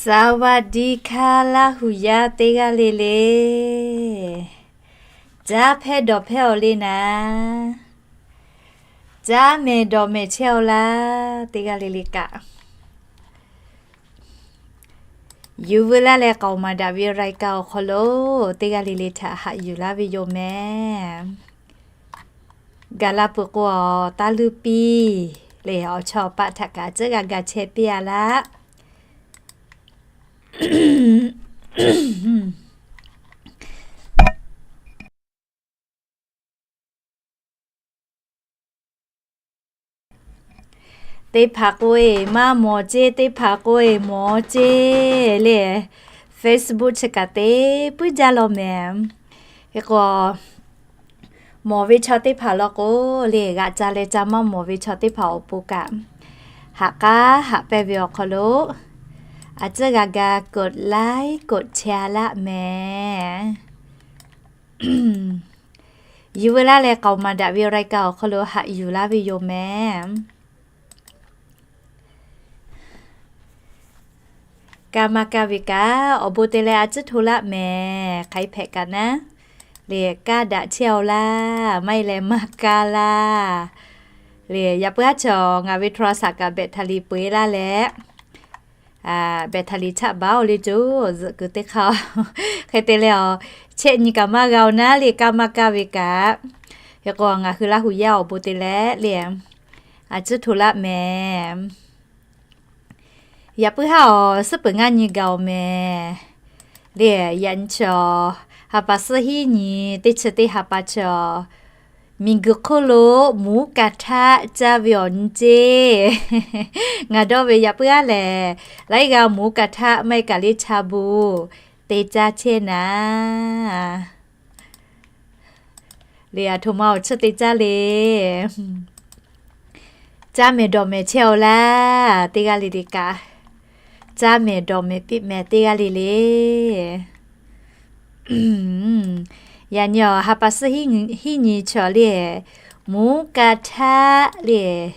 สวัสดีค่ะ Laˇ huˍ yaˇ teˇ g'aˇ le le. Caˇ hpehˇ dawˬ hpehˇ-aw le naˍ. Caˇ mehˍ dawˬ mehˍ chehˇ-aw laˇ teˇ g'aˇ le le kaꞈ. Yuˬ veu laˇ leh k'aoˍ maˍ daꞈ ve รายการ awˬ hk'aw lo teˇ g'aˇ le le htaꞈ haꞈ yuˬ laˇ ve yoˬ mehˍ. Gaˬ la peuˬ k'o, taˇ luˇ piˇ le, awˬ chawˇ awˬ paˆ htaꞈ kaꞈ a ciˉ g'a ga chehˇ piˇ-a laˇ. Teˇ hpaˍ k'o-e maˇ mawˬ ceˇ, teˇ hpaˍ k'o-e mawˬ ceˇ le. Facebook chi kaꞈ te puiˉ jaˇ law mehˍ. Hk'e k'o, mawˬ ve chaw teˇ hpaˍ law k'o le, g'aꞈ ca leh ca maˇ mawˬ ve chaw teˇ hpaˍ awˬ pon kaꞈ, haꞈ k'aˉ haꞈ pehnˇ ve awˬ hk'aw lo a ciˉ g'a ga กดไลค์ กดแชร์ laˇ mehˍ. Yuˬ veu laˇ leh k'aoˍ maˍ daꞈ ve รายการ awˬ hk'aw lo haꞈ yuˬ laˇ ve yoˬ mehˍ. Kaˇ maˇ kaˇ ve kaꞈ awˬ bon te leh a ciˉ hto laˇ mehˍ. Hk'aˬ hk'e hpehꞈ kaꞈ naˉ le, kaˇ daꞈ chehˇ-aw laˇ, maˇ heˆ leh maˇ kaˇ laˇ le. Yaꞈ puiˉ haˉ chaw ngaˬ ve โทรศัพท์ kaꞈ แบตเตอรี่ peu-eˬ laˇ leh, แบตเตอรี่ chaˆ baˬ-oˬ le, co zuhꞈ kuiˬ teˇ hk'aˇ. Hk'e te leh, chehˇ nyi kaꞈ maˇ g'a-oˬ naˉ le, kaˇ maˇ kaˇ ve kaꞈ. Hk'e k'o, ngaˬ hui Laˇ huˍ yaˇ awˬ bon te leh le, a ciˉ hto laˇ mehˍ. Yaꞈ puiˉ haˉ awˬ suhˉ peuˬ ngaˇ nyi gaˬ-oˬ mehˍ le. Yaꞈ nyi chaw, ha pa suhˉ hiˉ nyi teˇ chi teˇ ha pa chaw, miˬguiˬ hk'oˆ lo หมูกระทะ caˇ ve awˬ nyi ceˇ. Ngaˬ dawˇ ve yaꞈ puiˉ haˉ lehˬ, laiˉ g'aˇ หมูกระทะ maˇ heˆ kaꞈ le ชาบู te caˇ chehˇ naˍ. Le, aˬ htoꞈ ma awˬ chiˇ te caˇ le. Caˇ mehˍ dawˬ mehˍ chehˇ-aw laˇ teˇ g'aˇ le le kaꞈ. Caˇ mehˍ dawˬ mehˍ piˇ mehˍ teˇ g'aˇ le le. Yaꞈ nyi awˬ ha pa suhˉ hiˉ nyi chaw le, หมูกระทะ le,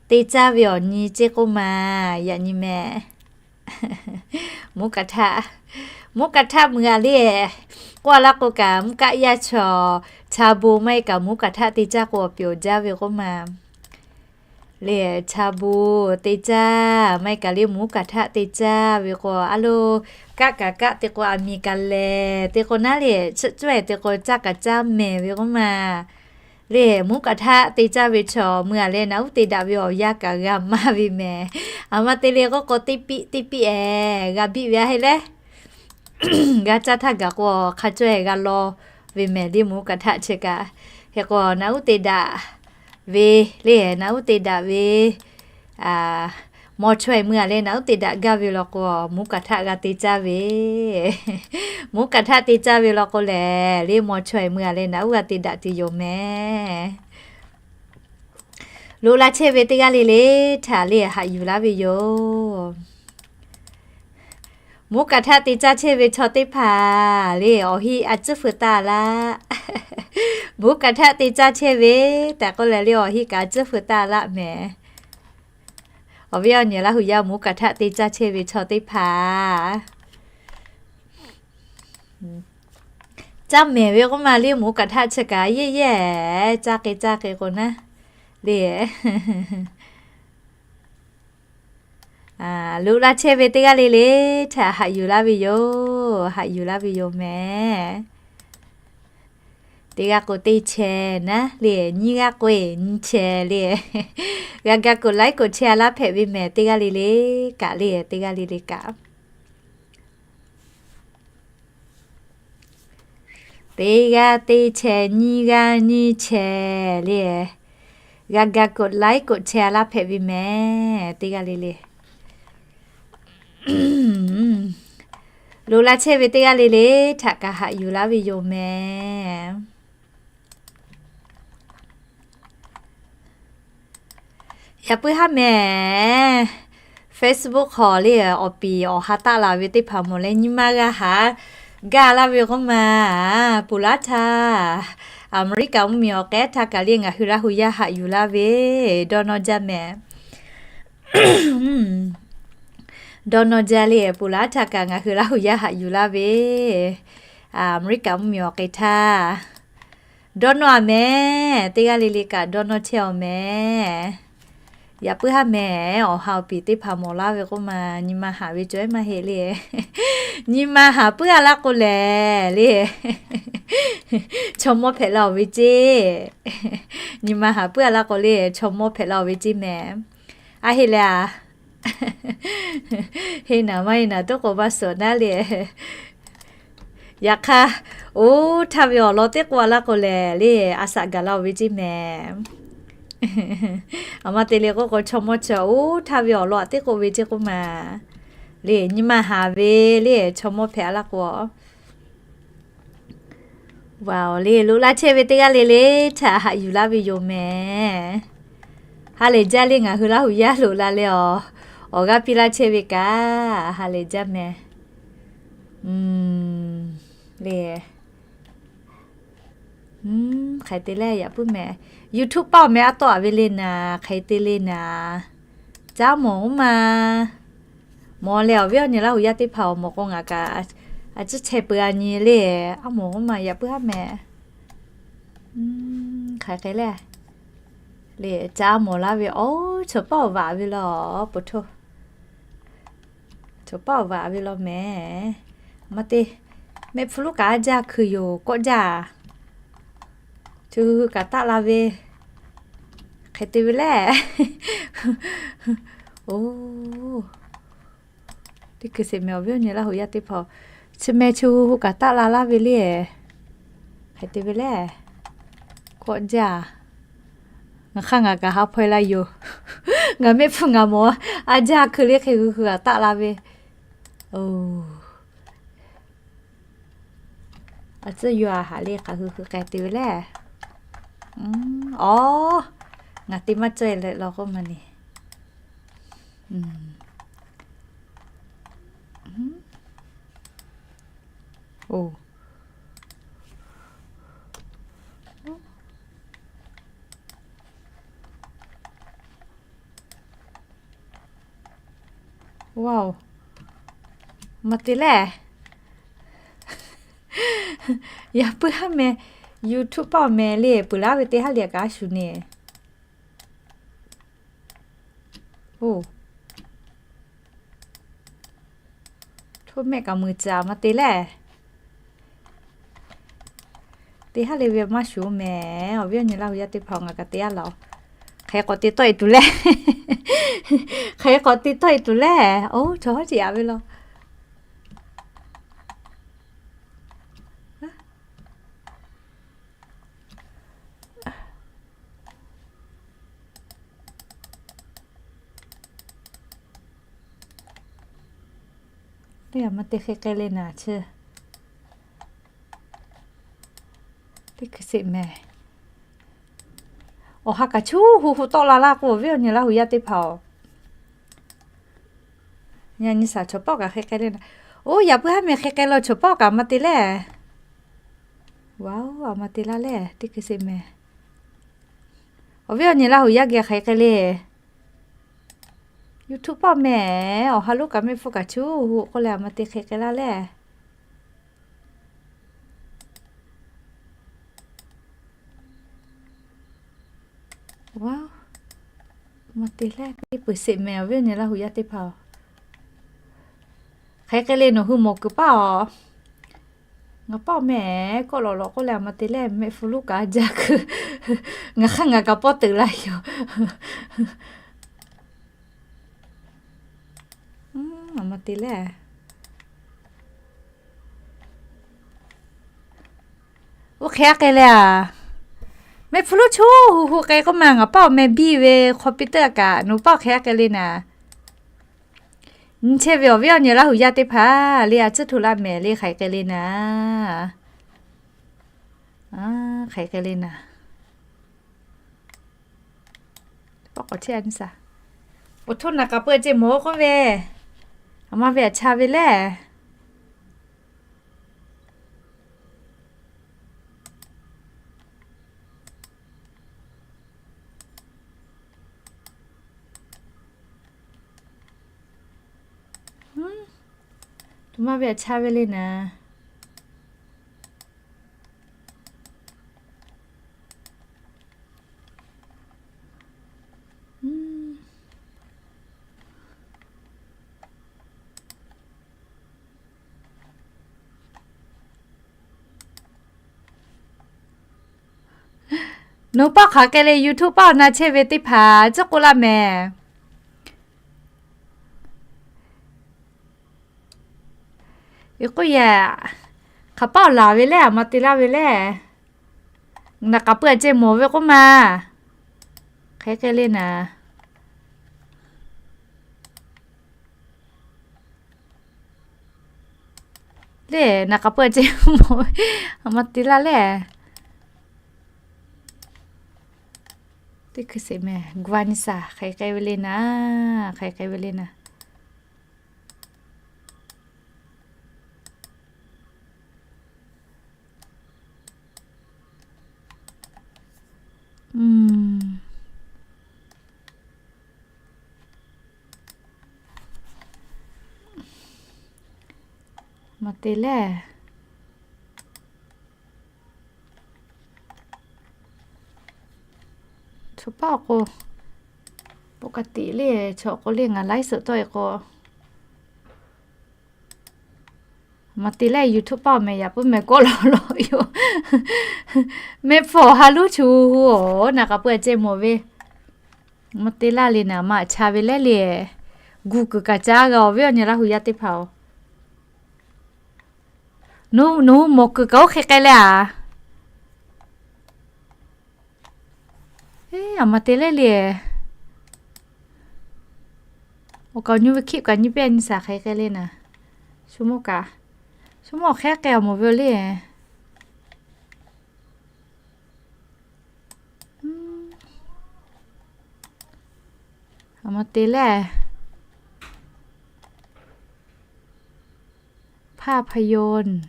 te caˇ ve awˬ nyi ceˇ k'oˆ ma. Yaꞈ nyi mehˍ. หมูกระทะ, หมูกระทะ meuꞈ-a le. K'oˆ-a laˇ k'o kaꞈ, mvuhˇ kaˆ yaˇ chaw, ชาบู maˇ heˆ kaꞈ หมูกระทะ te caˇ k'o awˬ pyeˬ awˬ jaˇ ve k'oˆ ma. Le, ชาบู te caˇ, maˇ heˆ kaꞈ le หมูกระทะ te caˇ ve k'o, a lo, kaˆ kaꞈ kaˆ te k'o, aˬ miˍ kaꞈ lehˬ te k'o naˉ le, chiˆ cawehˬ te k'o caˇ kaꞈ caˇ mehˍ ve k'oˆ ma. Le, หมูกระทะ te caˇ ve chaw meuꞈ-a leh naꞈ uˉ te daꞈ ve awˬ yanˇ kaꞈ g'a maˇ ve mehˍ. Aˬ ma te le k'oˆ k'o, teˇ piˆ teˇ piˆ-e g'a biˆ ve-a heˆ leh, g'a caˇ htaˇ gaˬ k'o, hk'a cawehˬ g'a law ve mehˍ le หมูกระทะ chi kaꞈ. Hk'e k'o, naꞈ uˉ te daꞈ ve le, naꞈ uˉ te daꞈ ve maw chaweh meuꞈ-a leh naꞈ uˉ te daꞈ gaˇ ve law k'o, หมูกระทะ g'a te caˇ ve. หมูกระทะ te caˇ ve law k'o lehˬ, le maw chaweh meuꞈ-a leh naꞈ uˉ g'a te daꞈ tuˬ yoˬ mehˍ. Loꞈ la chehˇ ve teˇ g'aˇ le le htaꞈ le haꞈ yuˬ laˇ ve yoˬ. หมูกระทะ te caˇ chehˇ ve chaw teˇ hpaˍ le awˬ heˆ a ciˉ feu taˇ laˇ. หมูกระทะ te caˇ chehˇ ve tehꞈ k'oˆ leh le awˬ heˆ kaꞈ a ciˉ feu taˇ laˇ mehˍ. Awˬ viˉ awˬ nyi Laˇ huˍ yaˇ หมูกระทะ te caˇ chehˇ ve chaw teˇ hpaˍ, caˇ mehˍ ve k'oˆ ma le หมูกระทะ chi kaꞈ yehˇ yehˇ caˇ k'e caˇ k'e k'o naˉ le. Loꞈ la chehˇ ve teˇ g'aˇ le le htaꞈ haꞈ yuˬ laˇ ve yoˬ. Haꞈ yuˬ laˇ ve yoˬ mehˍ. Teˇ g'aˇ k'o teˇ chehˇ naˉ le, nyiˇ g'aˇ k'o-e nyiˇ chehˇ le. G'a ga กดไลค์ กดแชร์ laˇ hpehꞈ ve mehˍ teˇ g'aˇ le le kaꞈ le, teˇ g'aˇ le le kaꞈ. Teˇ g'aˇ teˇ chehˇ, nyiˇ g'aˇ nyiˇ chehˇ le. G'a ga กดไลค์ กดแชร์ laˇ hpehꞈ ve mehˍ teˇ g'aˇ le le. Loꞈ la chehˇ ve teˇ g'aˇ le le htaꞈ kaꞈ haꞈ yuˬ laˇ ve yoˬ mehˍ. Yaꞈ puiˉ haˉ mehˍ, Facebook hk'aw le awˬ piˍ awˬ ha taˆ la ve teˇ hpaˍ mawˬ leh nyi ma g'a haˍ gaˇ laˇ ve k'oˆ ma. Puˍ laˉ htaˇ, Aˍmeˍriˆkaˍ mvuhˇmiˬ awˬ k'ehˉ htaˇ kaꞈ le ngaˬ hui Laˇ huˍ yaˇ haꞈ yuˬ laˇ ve dawˇ nawˇ jaˇ mehˍ. Dawˇ nawˇ jaˇ le, ponˬ laˬ htaˇ kaꞈ ngaˬ hui Laˇ huˍ yaˇ haꞈ yuˬ laˇ ve, Aˍmeˍriˆkaˍ mvuhˇmiˬ awˬ hk'e htaˇ, dawˇ nawˇ a mehˍ. Teˇ g'aˇ le le kaꞈ dawˇ nawˇ chehˇ awˬ mehˍ. Yaꞈ puiˉ haˉ mehˍ. Awˬ ha awˬ piˍ teˇ hpaˍ mawˬ laˇ ve k'oˆ ma, nyi ma haˍ ve cawˬ maˇ heˆ le. Nyi ma haˍ puiˉ a laˇ k'o lehˬ le, chaw mawˇ hpehꞈ la-oˬ ve ceˇ. Nyi ma haˍ puiˉ a laˇ k'o le, chaw mawˇ hpehꞈ la-oˬ ve ceˇ mehˍ. A heˆ leh a, heˆ naˍ maˇ heˆ naˍ toˉ k'o maˇ suhˍ naˉ le. Yaꞈ hk'aˇ, oˇ htaˇ ve awˬ lawn teˇ k'oˆ a laˇ k'o lehˬ le, a shaꞈ gaˬ la-oˬ ve ceˇ mehˍ. A ma te le k'oˆ k'o, chaw mawˇ chi oˇ htaˇ ve awˬ lawn teˇ k'oˆ ve ceˇ k'oˆ ma le, nyi ma haˍ ve le, chaw mawˇ hpehꞈ a laˇ k'o. Wa awˬ le, loꞈ la chehˇ ve teˇ g'aˇ le le htaꞈ haꞈ yuˬ laˇ ve yoˬ mehˍ. Ha lehˬ jaˇ le, ngaˬ hui Laˇ huˍ yaˇ loꞈ la leh awˬ, awˬ g'aˇ piˇ laˇ chehˇ ve kaꞈ ha lehˬ jaˇ mehˍ. Le, hk'aˬ hk'e te leh yaꞈ puiˉ mehˍ. YouTube paˆ awˬ meh a tawˆ a ve le naˍ, hk'aˬ hk'e te le naˍ. Caˉ mawˬ oˇ ma. Mawˬ leh awˬ viˉ awˬ nyi Laˇ huˍ yaˇ teˇ hpaˍ awˬ mawˬ k'o ngaˬ kaꞈ a ciˉ chehˇ peuˬ a nyi le. A mawˬ oˇ ma yaꞈ puiˉ haˉ mehˍ. Hk'aˬ hk'e le. Le caˉ mawˬ laˇ ve, oˇ chaw paˆ awˬ vaꞈ ve la, po htoˇ. Chaw paˆ awˬ vaꞈ ve law mehˍ. Ma te, mehˆ hpfuhˇ lonˉ kaꞈ a jaˇ hkui yoˬ kawˆ jaˇ. Chi hui hui kaꞈ taˆ la ve, hk'e te ve lehˬ. Oˇ, teˇ hkui sheˍ mehˍ awˬ viˉ awˬ nyi Laˇ huˍ yaˇ teˇ hpaˍ, chi meh chi hui hui kaꞈ taˆ la laˇ ve le. Hk'e te ve lehˬ. Kawˆ jaˇ. Ngaˬ hk'aˇ ngaˬ kaꞈ ha hpaw e la yoˬ. Ngaˬ mehˆ hpfuhˇ ngaˬ mawˬ, a jaˇ hkui le hk'e hui hui kaꞈ taˆ la ve. Oˇ, a tcuhˇ yaw a haꞈ le k'aˬ hui hui k'ai te ve lehˬ. Aw, ngaˬ te maˇ cawˇ e leh law k'oˆ ma ne. Oˇ, Wow, ma te lehˬ. Yaꞈ puiˉ haˉ meh, YouTube paˆ awˬ meh le, peuˬ laˇ ve teˇ haˉ le kaꞈ a shu ne. Oˇ, hto mehˆ kaꞈ muiˬ caˍ ma te lehˬ. Teˇ haˉ le ve maˇ shuˍ mehˍ. Awˬ viˉ awˬ nyi Laˇ huˍ yaˇ teˇ hpaˍ ngaˬ kaꞈ te a laˬ. Hk'e k'awꞈ te tawˆ e tuˬ lehˬ. Hk'e k'awꞈ te tawˆ e tuˬ lehˬ. Oˇ, chaw hawˉ ceꞈ yaꞈ ve law. Teˇ g'aˇ ma te hk'e k'ai le naˍ chi. Teˇ hkui sheˍ mehˍ. Awˬ ha kaꞈ chuˇ hu hu tawˆ la laˇ k'o, awˬ viˉ awˬ nyi Laˇ huˍ yaˇ teˇ hpaˍ-oˬ, nyi a nyi shaˍ chaw paˆ kaꞈ hk'e k'ai le naˍ. Oˇ, yaꞈ puiˉ haˉ meh hk'e k'ai law chaw paˆ kaꞈ ma te lehˬ. Wa oˇ, a ma te laˇ lehˬ teˇ hkui sheˍ mehˍ. Awˬ viˉ awˬ nyi Laˇ huˍ yaˇ geh hk'e k'ai le. YouTube paˆ mehˍ, awˬ ha lonˉ kaꞈ mehˆ hpfuhˇ kaꞈ chuˇ hu k'oˆ leh a ma te hk'e k'ai laˇ lehˬ. Wa, ma te lehˬ teˇ peuˬ sheˍ mehˍ awˬ viˉ awˬ nyi Laˇ huˍ yaˇ teˇ hpaˍ-oˬ. Hk'e k'ai le nawˬ hui mawˬ kuiˬ paˆ-oˬ. Ngaˬ paˆ mehˍ kawˆ lawꞈ lawꞈ k'oˆ leh a ma te lehˬ mehˆ hpfuhˇ lonˉ kaꞈ a jaˇ hkui. Ngaˬ hk'aˇ ngaˬ kaꞈ pawˇ teuꞈ la yoˬ. A ma te lehˬ. Oˇ hk'e a k'ai le a. Mehˆ hpfuhˇ lonˉ chuˇ hu hu k'ai k'oˆ ma, ngaˬ paˆ awˬ meh biˇ ve hk'aw piˇ teuˆ a kaꞈ nawˬ paˆ hk'e a k'ai le naˍ. Nyi chehˇ ve awˬ viˉ awˬ nyi Laˇ huˍ yaˇ teˇ hpaˍ le, a tcuhˉ hto laˇ mehˍ le, hk'aˬ hk'e k'ai le naˍ. Hk'aˬ hk'e k'ai le naˍ. Paˆ k'awꞈ chehˇ a nyi shaˍ. Awˬ htoˇ naˍ k'aꞈ peu ce mawˬ k'oˆ ve, a ma ve a cha ve lehˬ. Tuˬ maˇ ve aꞈ cha ve le naˍ. Nawˬ paˆ hk'aˬ hk'e le YouTube paˆ awˬ na chehˇ ve teˇ hpaˍ tcuhˉ k'oˆ laˇ mehˍ. Eˬ k'oˆ yaꞈ, hk'aˬ paˆ awˬ laˬ ve lehˬ, aˬ ma te laˇ ve lehˬ. Naˍ k'aˍ pui aꞈ ceh mawˬ ve k'oˆ ma. Hk'e hk'e le naˍ. Lehˬ, naˍ k'aˍ pui aꞈ ceh mawˬ ve, aˬ ma te laˇ lehˬ. Teˇ hkui sheˍ mehˍ, guˇ a nyi saˍ hk'e k'ai ve le naˍ, hk'e k'ai ve le naˍ. Ma te lehˬ. Chaw paˆ k'o, ปกติ le, chaw k'o le ngaˬ ไลฟ์สด tawˆ e k'o, ma te lehˬ YouTube paˆ mehˍ yaꞈ puiˉ mehˍ kawˆ lawˬ lawˬ yoˬ. Mehˆ hpfuhˇ ha luˉ chu hu oˬ, naˍ k'aˍ pui aꞈ ceh mawˬ ve. Ma te laˇ le naˍ, ma aꞈ cha ve lehˬ le. Gu kuiˬ kaꞈ caˇ g'a awˬ viˉ awˬ nyi Laˇ hu yaˇ teˇ hpaˍ oˬ. Nawˬ, nawˬ mawˬ kuiˬ kaꞈ oˇ hk'e k'ai leh a. Eˬ, aˬ ma te lehˬ le. Awˬ kaˍ awˬ nyi ve คลิป kaꞈ nyi pehˇ nyi saˍ hk'e k'ai le naˍ. Shu mawˇ kaꞈ, shu mawˇ awˬ hk'e k'ai awˬ mawˬ ve le. Aˬ ma te lehˬ. ภาพยนตร์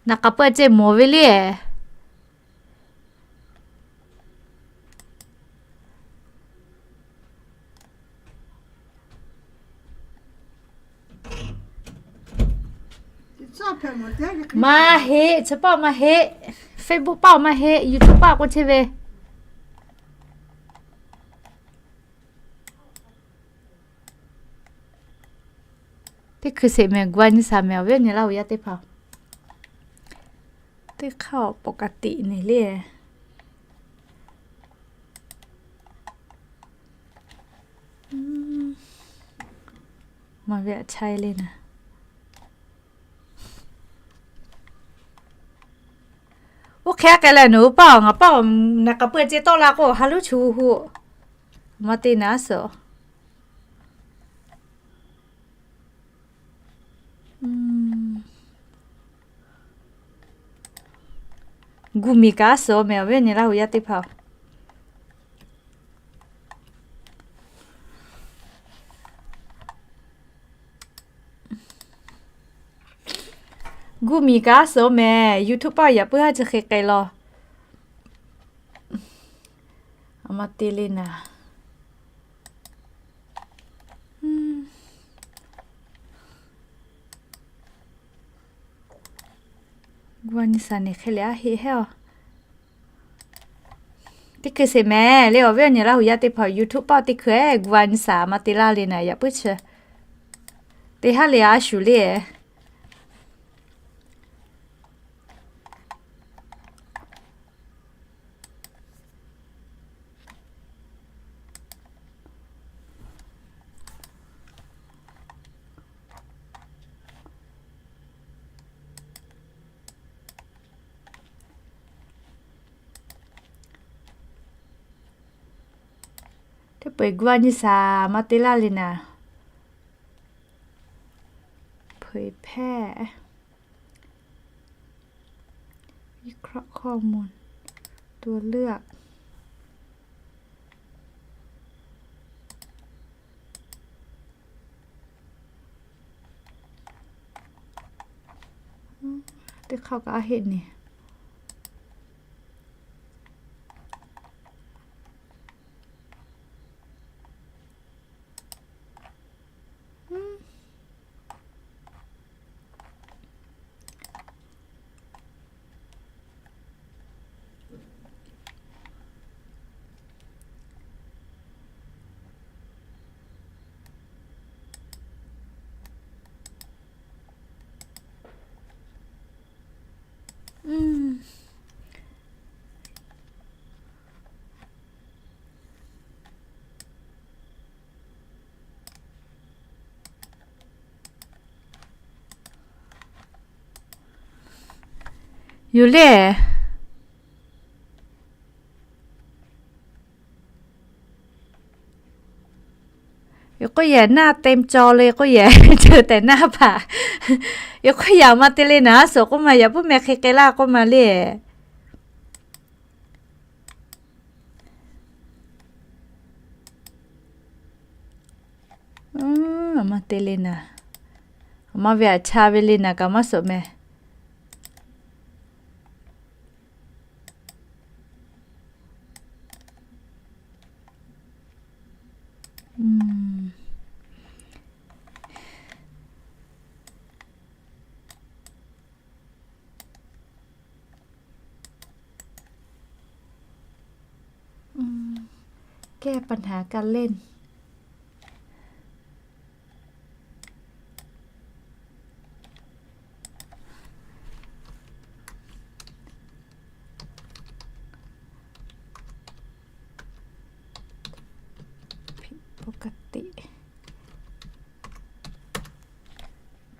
Naˍ k'aˍ pui aꞈ ceh mawˬ ve le. Maˇ heˆ, chi paˆ maˇ heˆ. Facebook paˆ maˇ heˆ, YouTube paˆ k'oˆ chehˇ ve. Teˇ hkui sheˍ mehˍ, gu a nyi saˍ mehˍ, awˬ viˉ awˬ nyi Laˇ hu yaˇ teˇ hpaˍ. Teˇ hk'aˇ ปกติ neˬ le. Ma ve aꞈ chaiˇ le naˍ. Oˇ hk'e k'ai leh nawˬ hui paˆ awˬ ngaˬ paˆ awˬ naˍ k'aˍ pui aꞈ ceh tawˆ la k'o ha luˉ chu hu. Ma te naˍ suhˍ. Gu miˬ kaꞈ suhˍ mehˍ, awˬ viˉ awˬ nyi Laˇ hu yaˇ teˇ hpaˍ. Gu miˬ kaꞈ suhˍ mehˍ, YouTube paˆ yaꞈ puiˉ haˉ chi hk'e k'ai law. Aˬ ma te le naˍ. Gu a nyi saˍ neˬ hk'e le aˉ heˆ hehˉ aˬ. Teˇ hkui sheˍ mehˍ le, awˬ viˉ awˬ nyi Laˇ hu yaˇ teˇ hpaˍ YouTube paˆ teˇ hkui ehˉ gu a nyi saˍ ma te laˇ le naˍ, yaꞈ puiˉ chi. Teˇ haˉ le a shuˍ le. Teˇ peu eˬ gu a nyi saˍ ma te laˇ le naˍ. เผยแพร่ วิเคราะห์ข้อมูล ตัวเลือก Teˇ hk'aˇ kaꞈ aˉ heˆ neˬ. Yoˬ le. Yoˬ k'oˆ yehˬ naˆ te caw le k'oˆ yehˬ ceuˬ tehꞈ naˆ hpaˍ. Yoˬ k'oˆ yehˬ ma te le naˍ suhˍ k'oˆ ma yaꞈ puiˉ meh hk'e k'ai laˇ k'oˆ ma le. Ma te le naˍ, ma ve aꞈ cha ve le naˍ kaꞈ maˇ suhˍ meh.แก้ปัญหาการเล่น ผิดปกติ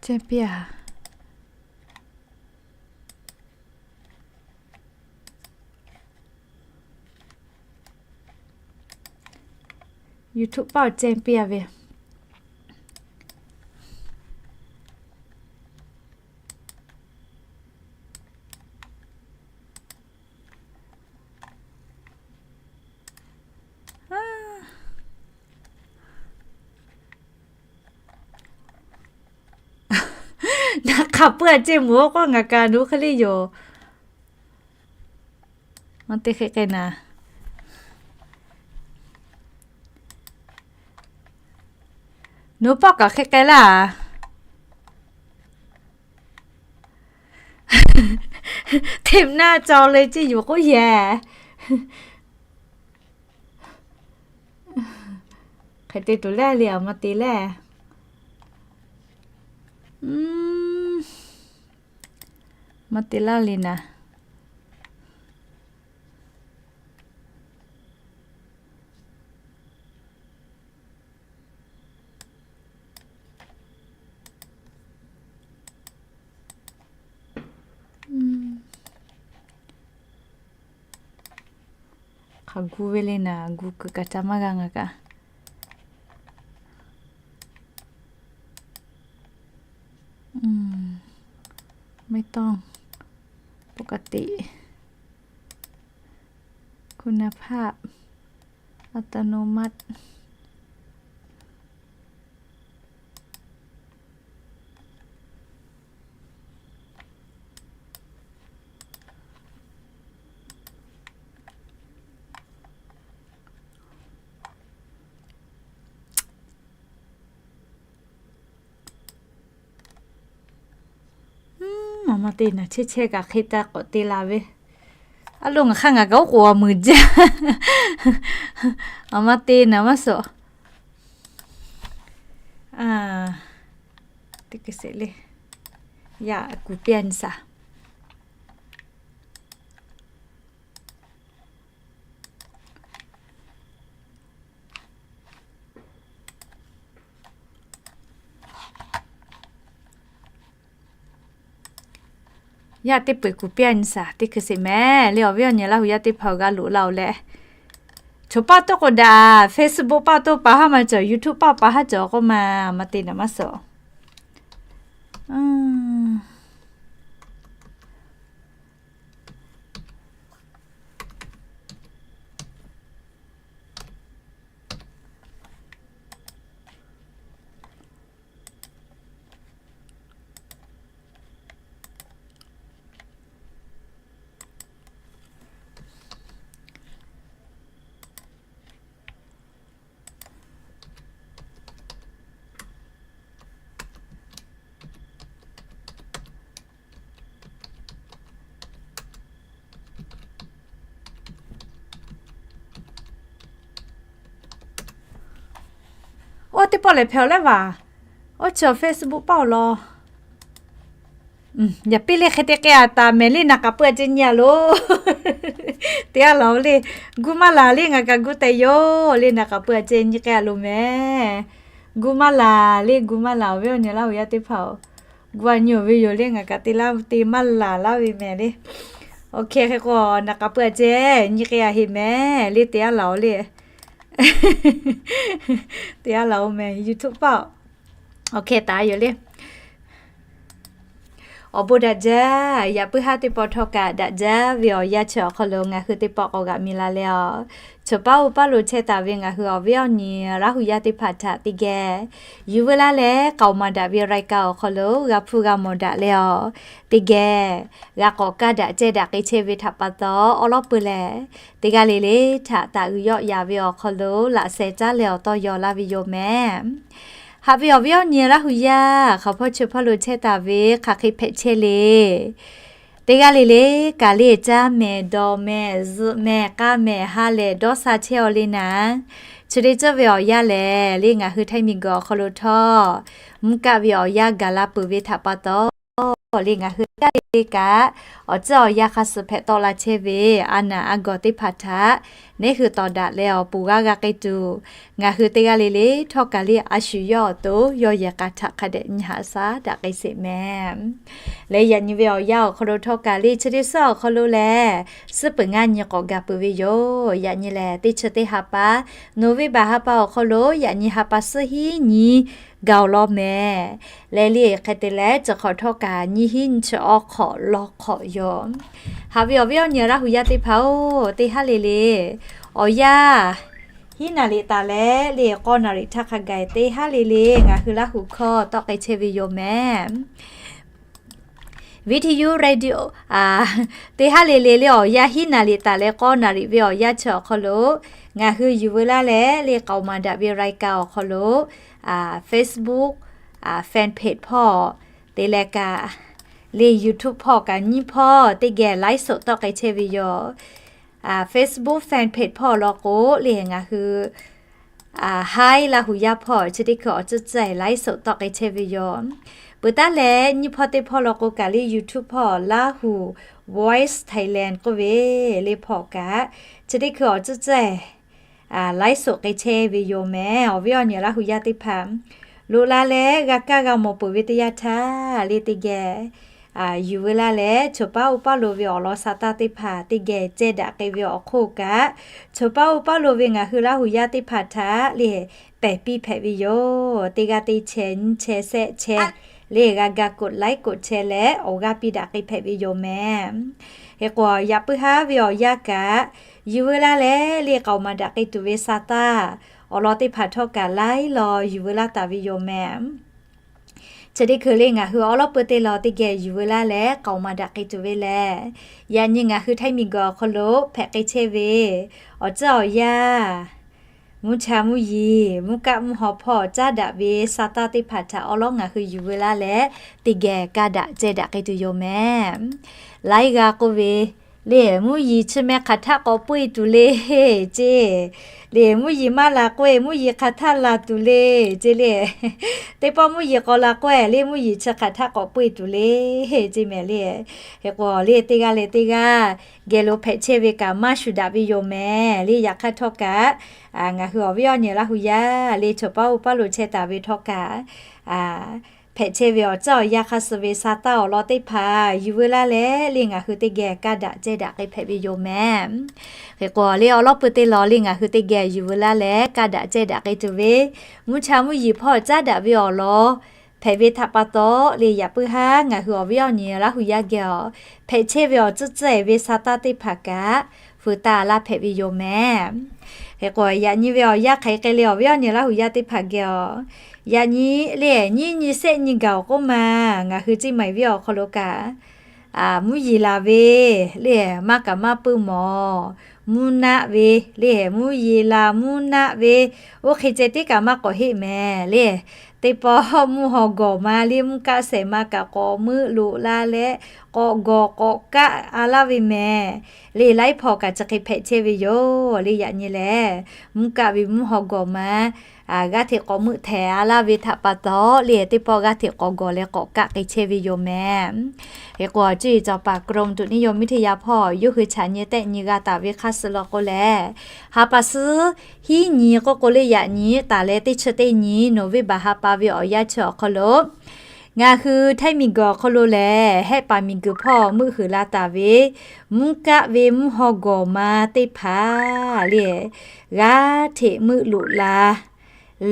แจ้งเปลี่ยน YouTube เป้าแจ้งเปลี่ยน Naˍ hk'aˬ peuˬ a ceˇ mvuhˬ k'oˆ ngaˬ kaꞈ nuˇ hk'e le yoˬ. Maˇ te hk'e k'ai naˍ. Nuˇ pawˆ kaꞈ hk'e k'ai laˇ. Hteˇ naˆ caw le ceˇ yoˬ k'oˆ yehˬ. Hk'e te tuˬ le le a ma te le. Maˇ te laˇ le naˍ. Hk'aˬ gu ve le naˍ, gu kuiˬ kaꞈ ca maˇ g'a ngaˬ kaꞈ. ไม่ต้อง ปกติ คุณภาพ อัตโนมัติ Maˇ maˇ te naˍ, chehˇ chehˇ kaꞈ hk'e taˇ k'awꞈ te la ve. A lo ngaˬ hk'aˇ ngaˬ kaꞈ oˉ k'oˍ a muiˬ jaˇ. Maˇ maˇ te naˍ maˇ suhˍ. Teˇ hkui sheˍ le. Yaꞈ kuˬ piˇ a nyi shaˍ. Yaˇ teˇ peuˬ kuˬ piˇ a nyi shaˍ, teˇ hkui sheˍ mehˍ le. Awˬ viˉ awˬ nyi Laˇ huˍ yaˇ teˇ hpaˍ awˬ g'a loꞈ la-oˬ leh, choˬ paˇ tawˇ k'o daꞈ, Facebook paˇ tawˇ pa haˉ maˇ cawˬ, YouTube paˇ pa haˉ cawˬ k'oˆ ma, maˇ te naˍ maˇ suhˍ. Oˇ teˇ pawˆ lehˬ hpehꞈ-oˬ leh vaˬ. Oˇ chi Facebook paˇ-oˬ law. Yaꞈ piˇ le hk'e te k'ai a taˍ mehˍ le, naˍ k'aˍ pui a ceh nyi a loˬ. Teˇ aˉ laˬ oˬ le, gu maˇ laˬ le, ngaˬ kaꞈ gu tehꞈ yoˬ le, naˍ k'aˍ pui a ceh nyi k'ai a loˬ mehˍ. Gu maˇ laˬ le, gu maˇ laˬ, awˬ viˉ awˬ nyi Laˇ huˍ yaˇ teˇ hpaˍ-oˬ. Gu a nyi awˬ ve yoˬ le, ngaˬ kaꞈ te laˇ te maˇ laˬ laˇ ve mehˍ le. Oˇ hk'e hk'e k'o, naˍ k'aˍ pui a ceh nyi k'ai a heˆ mehˍ le, teˇ aˉ laˬ oˬ le. Teˇ aˉ laˬ oˬ mehˍ, YouTube paˆ-oˬ. Oˇ hk'e taˍ yoˬ le. Awˬ bon daꞈ jaˇ, yaꞈ puiˉ haˉ teˇ pawˆ htawˇ kaꞈ daꞈ jaˇ ve awˬ yanˇ chi awˬ hk'aw lo ngaˬ hui teˇ pawˆ k'awꞈ g'aꞈ mi la leh a, chawˬ paˉ uˉ paˉ lo chehˇ taˍ ve ngaˬ hui awˬ viˉ awˬ nyi Laˇ huˍ yaˇ teˇ hpaˍ htaꞈ teˇ geh yuˬ veu laˇ leh k'aoˍ maˍ daꞈ ve รายการ awˬ hk'aw lo g'a hpuˇ g'a mawˬ daꞈ leh a, teˇ geh g'a k'awꞈ kaˇ daꞈ ceh daꞈ k'ai chehˇ ve htaꞈ pa taw, awˉ lawˉ peuˬ lehˬ, teˇ g'aˇ le le htaꞈ taˍ uiˍ yawˆ yaˍ ve awˬ hk'aw lo laꞈ sheh caˉ leh awˬ tawˇ yaw laˇ ve yoˬ mehˍ. Haꞈ ve awˬ viˉ awˬ nyi Laˇ huˍ yaˇ hk'aˬ hpawˇ chi hpawˇ lo chehˇ taˍ ve hk'aˬ hk'e hpehꞈ chehˇ le. Teˇ g'aˇ le le kaꞈ le caˇ mehˍ, dawˬ mehˍ, zuhꞈ mehˍ, k'aˇ mehˍ, ha lehˬ dawˇ sha chehˇ aw le naˍ, chi te cawˇ ve awˬ yanˇ lehˬ le ngaˬ hui Htaiˇ miˬguiˬ awˬ hk'aw lo htawˇ mvuhˇ kaˆ ve awˬ yanˇ gaˬ la peuˬ ve htaꞈ pa taw, le ngaˬ hui teˇ g'aˇ le le kaꞈ awˬ tcuhˉ awˬ yanˇ hk'a suh hpehꞈ tawˆ la chehˇ ve a naˍ a gawˬ teˇ hpaˍ htaꞈ neˉ hui tawˍ daꞈ leh awˬ pon g'aˇ g'a k'ai tuˬ, ngaˬ hui teˇ g'aˇ le le htawˇ kaꞈ le a shu yawˇ awˬ to yawˇ yehˬ k'a htaꞈ hk'a dehꞈ nyi haꞈ shaˉ daꞈ k'ai sheˍ mehˍ. Leh yaꞈ nyi ve awˬ yanˇ awˬ hk'aw lo htawˇ kaꞈ le chi teˇ suhˉ awˬ hk'aw lo lehˬ, suhˉ peuˬ ngaˇ nyi k'awꞈ gaˬ peuˬ ve yoˬ. Yaꞈ nyi lehˬ teˇ chi teˇ ha pa, November ha pa awˬ hk'aw lo yaꞈ nyi ha pa suhˉ hiˉ nyi gaˬ awˬ lawn mehˍ. Leh le hk'e te leh chi hk'awꞈ htawˇ kaꞈ nyiˇ hiˉ nyi chi awˬ hk'awꞈ law hk'awꞈ yoˬ. Haꞈ ve awˬ viˉ awˬ nyi Laˇ huˍ yaˇ teˇ hpaˍ-oˬ, teˇ haˉ le le awˬ yanˇ hiˉ naˍ riˍ taˍ leh le k'awˇ naˍ riˍ htaˇ hk'a gaˬ teˇ haˉ le le ngaˬ hui Laˇ huˍ hkawˇ tawˆ k'ai chehˇ ve yoˬ mehˍ. Video radio, teˇ haˉ le le le awˬ yanˇ hiˉ naˍ riˍ taˍ leh k'awˇ naˍ riˍ ve awˬ yanˇ chi awˬ hk'aw lo ngaˬ hui yuˬ veu laˇ leh le k'aoˍ maˍ daꞈ ve รายการ awˬ hk'aw lo Facebook fan page hpawˇ te leh kaꞈ le YouTube hpawˇ kaꞈ nyiˇ hpawˇ teˇ geh ไลฟ์สด tawˆ k'ai chehˇ ve yoˬ. Facebook fan page hpawˇ law k'o le ngaˬ hui Hi Laˇ huˍ yaˇ hpawˇ chi teˇ hkui awˬ tcuhˉ tcuhˉ ไลฟ์สด tawˆ k'ai chehˇ ve yoˬ. Peuˬ taˉ leh nyiˇ hpawˇ teˇ hpawˇ law k'o kaꞈ le YouTube hpawˇ Laˇ huˍ Voice Thailand k'oˆ ve le hpawˇ kaꞈ chi teˇ hkui awˬ tcuhˉ tcuhˉ ไลฟ์สด k'ai chehˇ ve yoˬ mehˍ. Awˬ viˉ awˬ nyi Laˇ huˍ yaˇ teˇ hpaˍ loꞈ la leh g'a kaˇ g'a mawˬ peuˬ ve teˇ yanˇ htaˇ le teˇ geh yuˬ veu laˇ leh chawˬ paˉ uˉ paˉ lo ve awˬ lawn sa taˇ teˇ hpaˍ teˇ geh ceh daꞈ k'ai ve awˬ hk'oˆ kaꞈ, chawˬ paˉ uˉ paˉ lo ve ngaˬ hui Laˇ huˍ yaˇ teˇ hpaˍ htaꞈ le pehˬ piˇ hpehꞈ ve yoˬ. Teˇ g'aˇ teˇ chehˇ nyiˇ chehˇ shehˆ chehˇ le g'a ga กดไลค์ กดแชร์ leh awˬ g'aˇ piˇ daꞈ k'ai hpehꞈ ve yoˬ mehˍ. Hk'e k'o yaꞈ puiˉ haˉ ve awˬ yanˇ kaꞈ yuˬ veu laˇ leh le k'aoˍ maˍ daꞈ k'ai tuˬ ve sa taˇ awˬ lawn teˇ hpaˍ htawˇ kaꞈ laiˉ law yuˬ veu laˇ taˍ ve yoˬ mehˍ. Chi teˇ hkui le ngaˬ hui awˉ lawˉ peuˬ teˇ law teˇ geh yuˬ veu laˇ leh k'aoˍ maˍ daꞈ k'ai tuˬ ve lehˬ, yaꞈ nyi ngaˬ hui Htaiˇ miˬguiˬ awˬ hk'aw lo hpehꞈ k'ai chehˇ ve awˬ tcuhˉ awˬ yanˇ, mvuhˇ cha mvuhˇ yiˍ, mvuhˇ kaˆ mvuhˇ haw hpawˇ caˉ daꞈ ve sa taˇ teˇ hpaˍ htaꞈ awˉ lawˉ ngaˬ hui yuˬ veu laˇ leh teˇ geh kaˇ daꞈ ceh daꞈ k'ai tuˬ yoˬ mehˍ. Laiˉ g'aˇ k'oˆ ve, le mvuhˇ yiˍ chi meh hk'aˬ htaˆ k'awꞈ puiˇ tuˬ le ceˇ, le mvuhˇ yiˍ maˇ laˬ k'oˆ-e mvuhˇ yiˍ hk'aˬ htaˆ laˬ tuˬ le ceˇ le. Teˇ pawˆ mvuhˇ yiˍ k'awꞈ laˬ k'oˆ-e le mvuhˇ yiˍ chi hk'aˬ htaˆ k'awꞈ puiˇ tuˬ le ceˇ mehˍ le. Hk'e k'o le teˇ g'aˇ leh teˇ g'aˇ geh lo hpehꞈ chehˇ ve kaꞈ maˇ shuˍ daꞈ ve yoˬ mehˍ le. Yaꞈ hk'aˇ htawˇ kaꞈ ngaˬ hui awˬ viˉ awˬ nyi Laˇ huˍ yaˇ le chawˬ paˉ uˉ paˉ lo chehˇ taˍ ve htawˇ kaꞈ hpehꞈ chehˇ ve awˬ tcuhˉ awˬ yanˇ hk'a suh ve sa taˇ awˬ lawn teˇ hpaˍ yuˬ veu laˇ leh le ngaˬ hui teˇ geh kaˇ daꞈ ceh daꞈ k'ai hpehꞈ ve yoˬ mehˍ. Hk'e k'o le awˉ lawˉ peuˬ teˇ law le ngaˬ hui teˇ geh yuˬ veu laˇ leh kaˇ daꞈ ceh daꞈ k'ai tuˬ ve mvuhˇ cha mvuhˇ yiˍ hpawˇ caˉ daꞈ ve awˬ lawn hpehꞈ ve htaꞈ pa taw le yaꞈ puiˉ haˉ ngaˬ hui awˬ viˉ awˬ nyi Laˇ huˍ yaˇ geh awˬ hpehꞈ chehˇ ve awˬ tcuhˉ tcuhˉ-e ve sa taˇ teˇ hpaˍ kaꞈ fu taˇ laˇ hpehꞈ ve yoˬ mehˍ. Hk'e k'o yaꞈ nyi ve awˬ yanˇ hk'aˬ hk'e le awˬ viˉ awˬ nyi Laˇ huˍ yaˇ teˇ hpaˍ geh awˬ yaꞈ nyi le nyiˇ nyi shehˆ nyi gaˬ awˬ k'oˆ ma, ngaˬ hui Ceˇ maiˍ viˉ awˬ hk'aw lo kaꞈ mvuhˇ yeˬ laˬ ve le maˇ kaꞈ maˇ puiˇ mawˬ, mvuhˇ naˆ ve le mvuhˇ yeˬ laˬ mvuhˇ naˆ ve, oˇ hk'e ceh tiˉ kaꞈ maˇ k'awꞈ heˆ mehˍ le. Teˇ pawˆ mvuhˇ haw gawˬ ma le mvuhˇ kaˆ shehˍ ma kaꞈ k'awꞈ meuˆ loꞈ la leh k'awꞈ gawˬ k'awꞈ kaˆ a laˇ ve mehˍ le. Laiˉ hpawˇ kaꞈ chi hk'e hpehꞈ chehˇ ve yoˬ le. Yaꞈ nyi lehˬ mvuhˇ kaˆ ve mvuhˇ haw gawˬ ma g'aˇ hteꞈ k'awꞈ meuˆ htehˍ a laˇ ve htaꞈ pa taw le, teˇ pawˆ g'aˇ hteꞈ k'awꞈ gawˬ leh k'awꞈ kaˆ k'ai chehˇ ve yoˬ mehˍ. Hk'e k'o, cuˇ yiˍ cawˬ paˍ กรมอุตุนิยมวิทยา hpawˇ yawˇ hui chaꞈ nyi tehˆ nyi g'a taˍ ve hk'aˇ suh law k'o lehˬ, ha pa suhˉ hiˉ nyi k'oˆ k'o le, yaꞈ nyi taˍ leh teˇ chi teˇ nyi November ha pa ve awˬ yanˇ chi awˬ hk'aw lo ngaˬ hui htaiˇ miˬguiˬ awˬ hk'aw lo lehˬ, hehˆ paˍ miˬguiˬ hpawˇ meuˆ huiˍ la taˍ ve mvuhˇ kaˆ ve mvuhˇ haw gawˬ ma teˇ hpaˍ le, g'aˇ hteꞈ meuˆ loꞈ la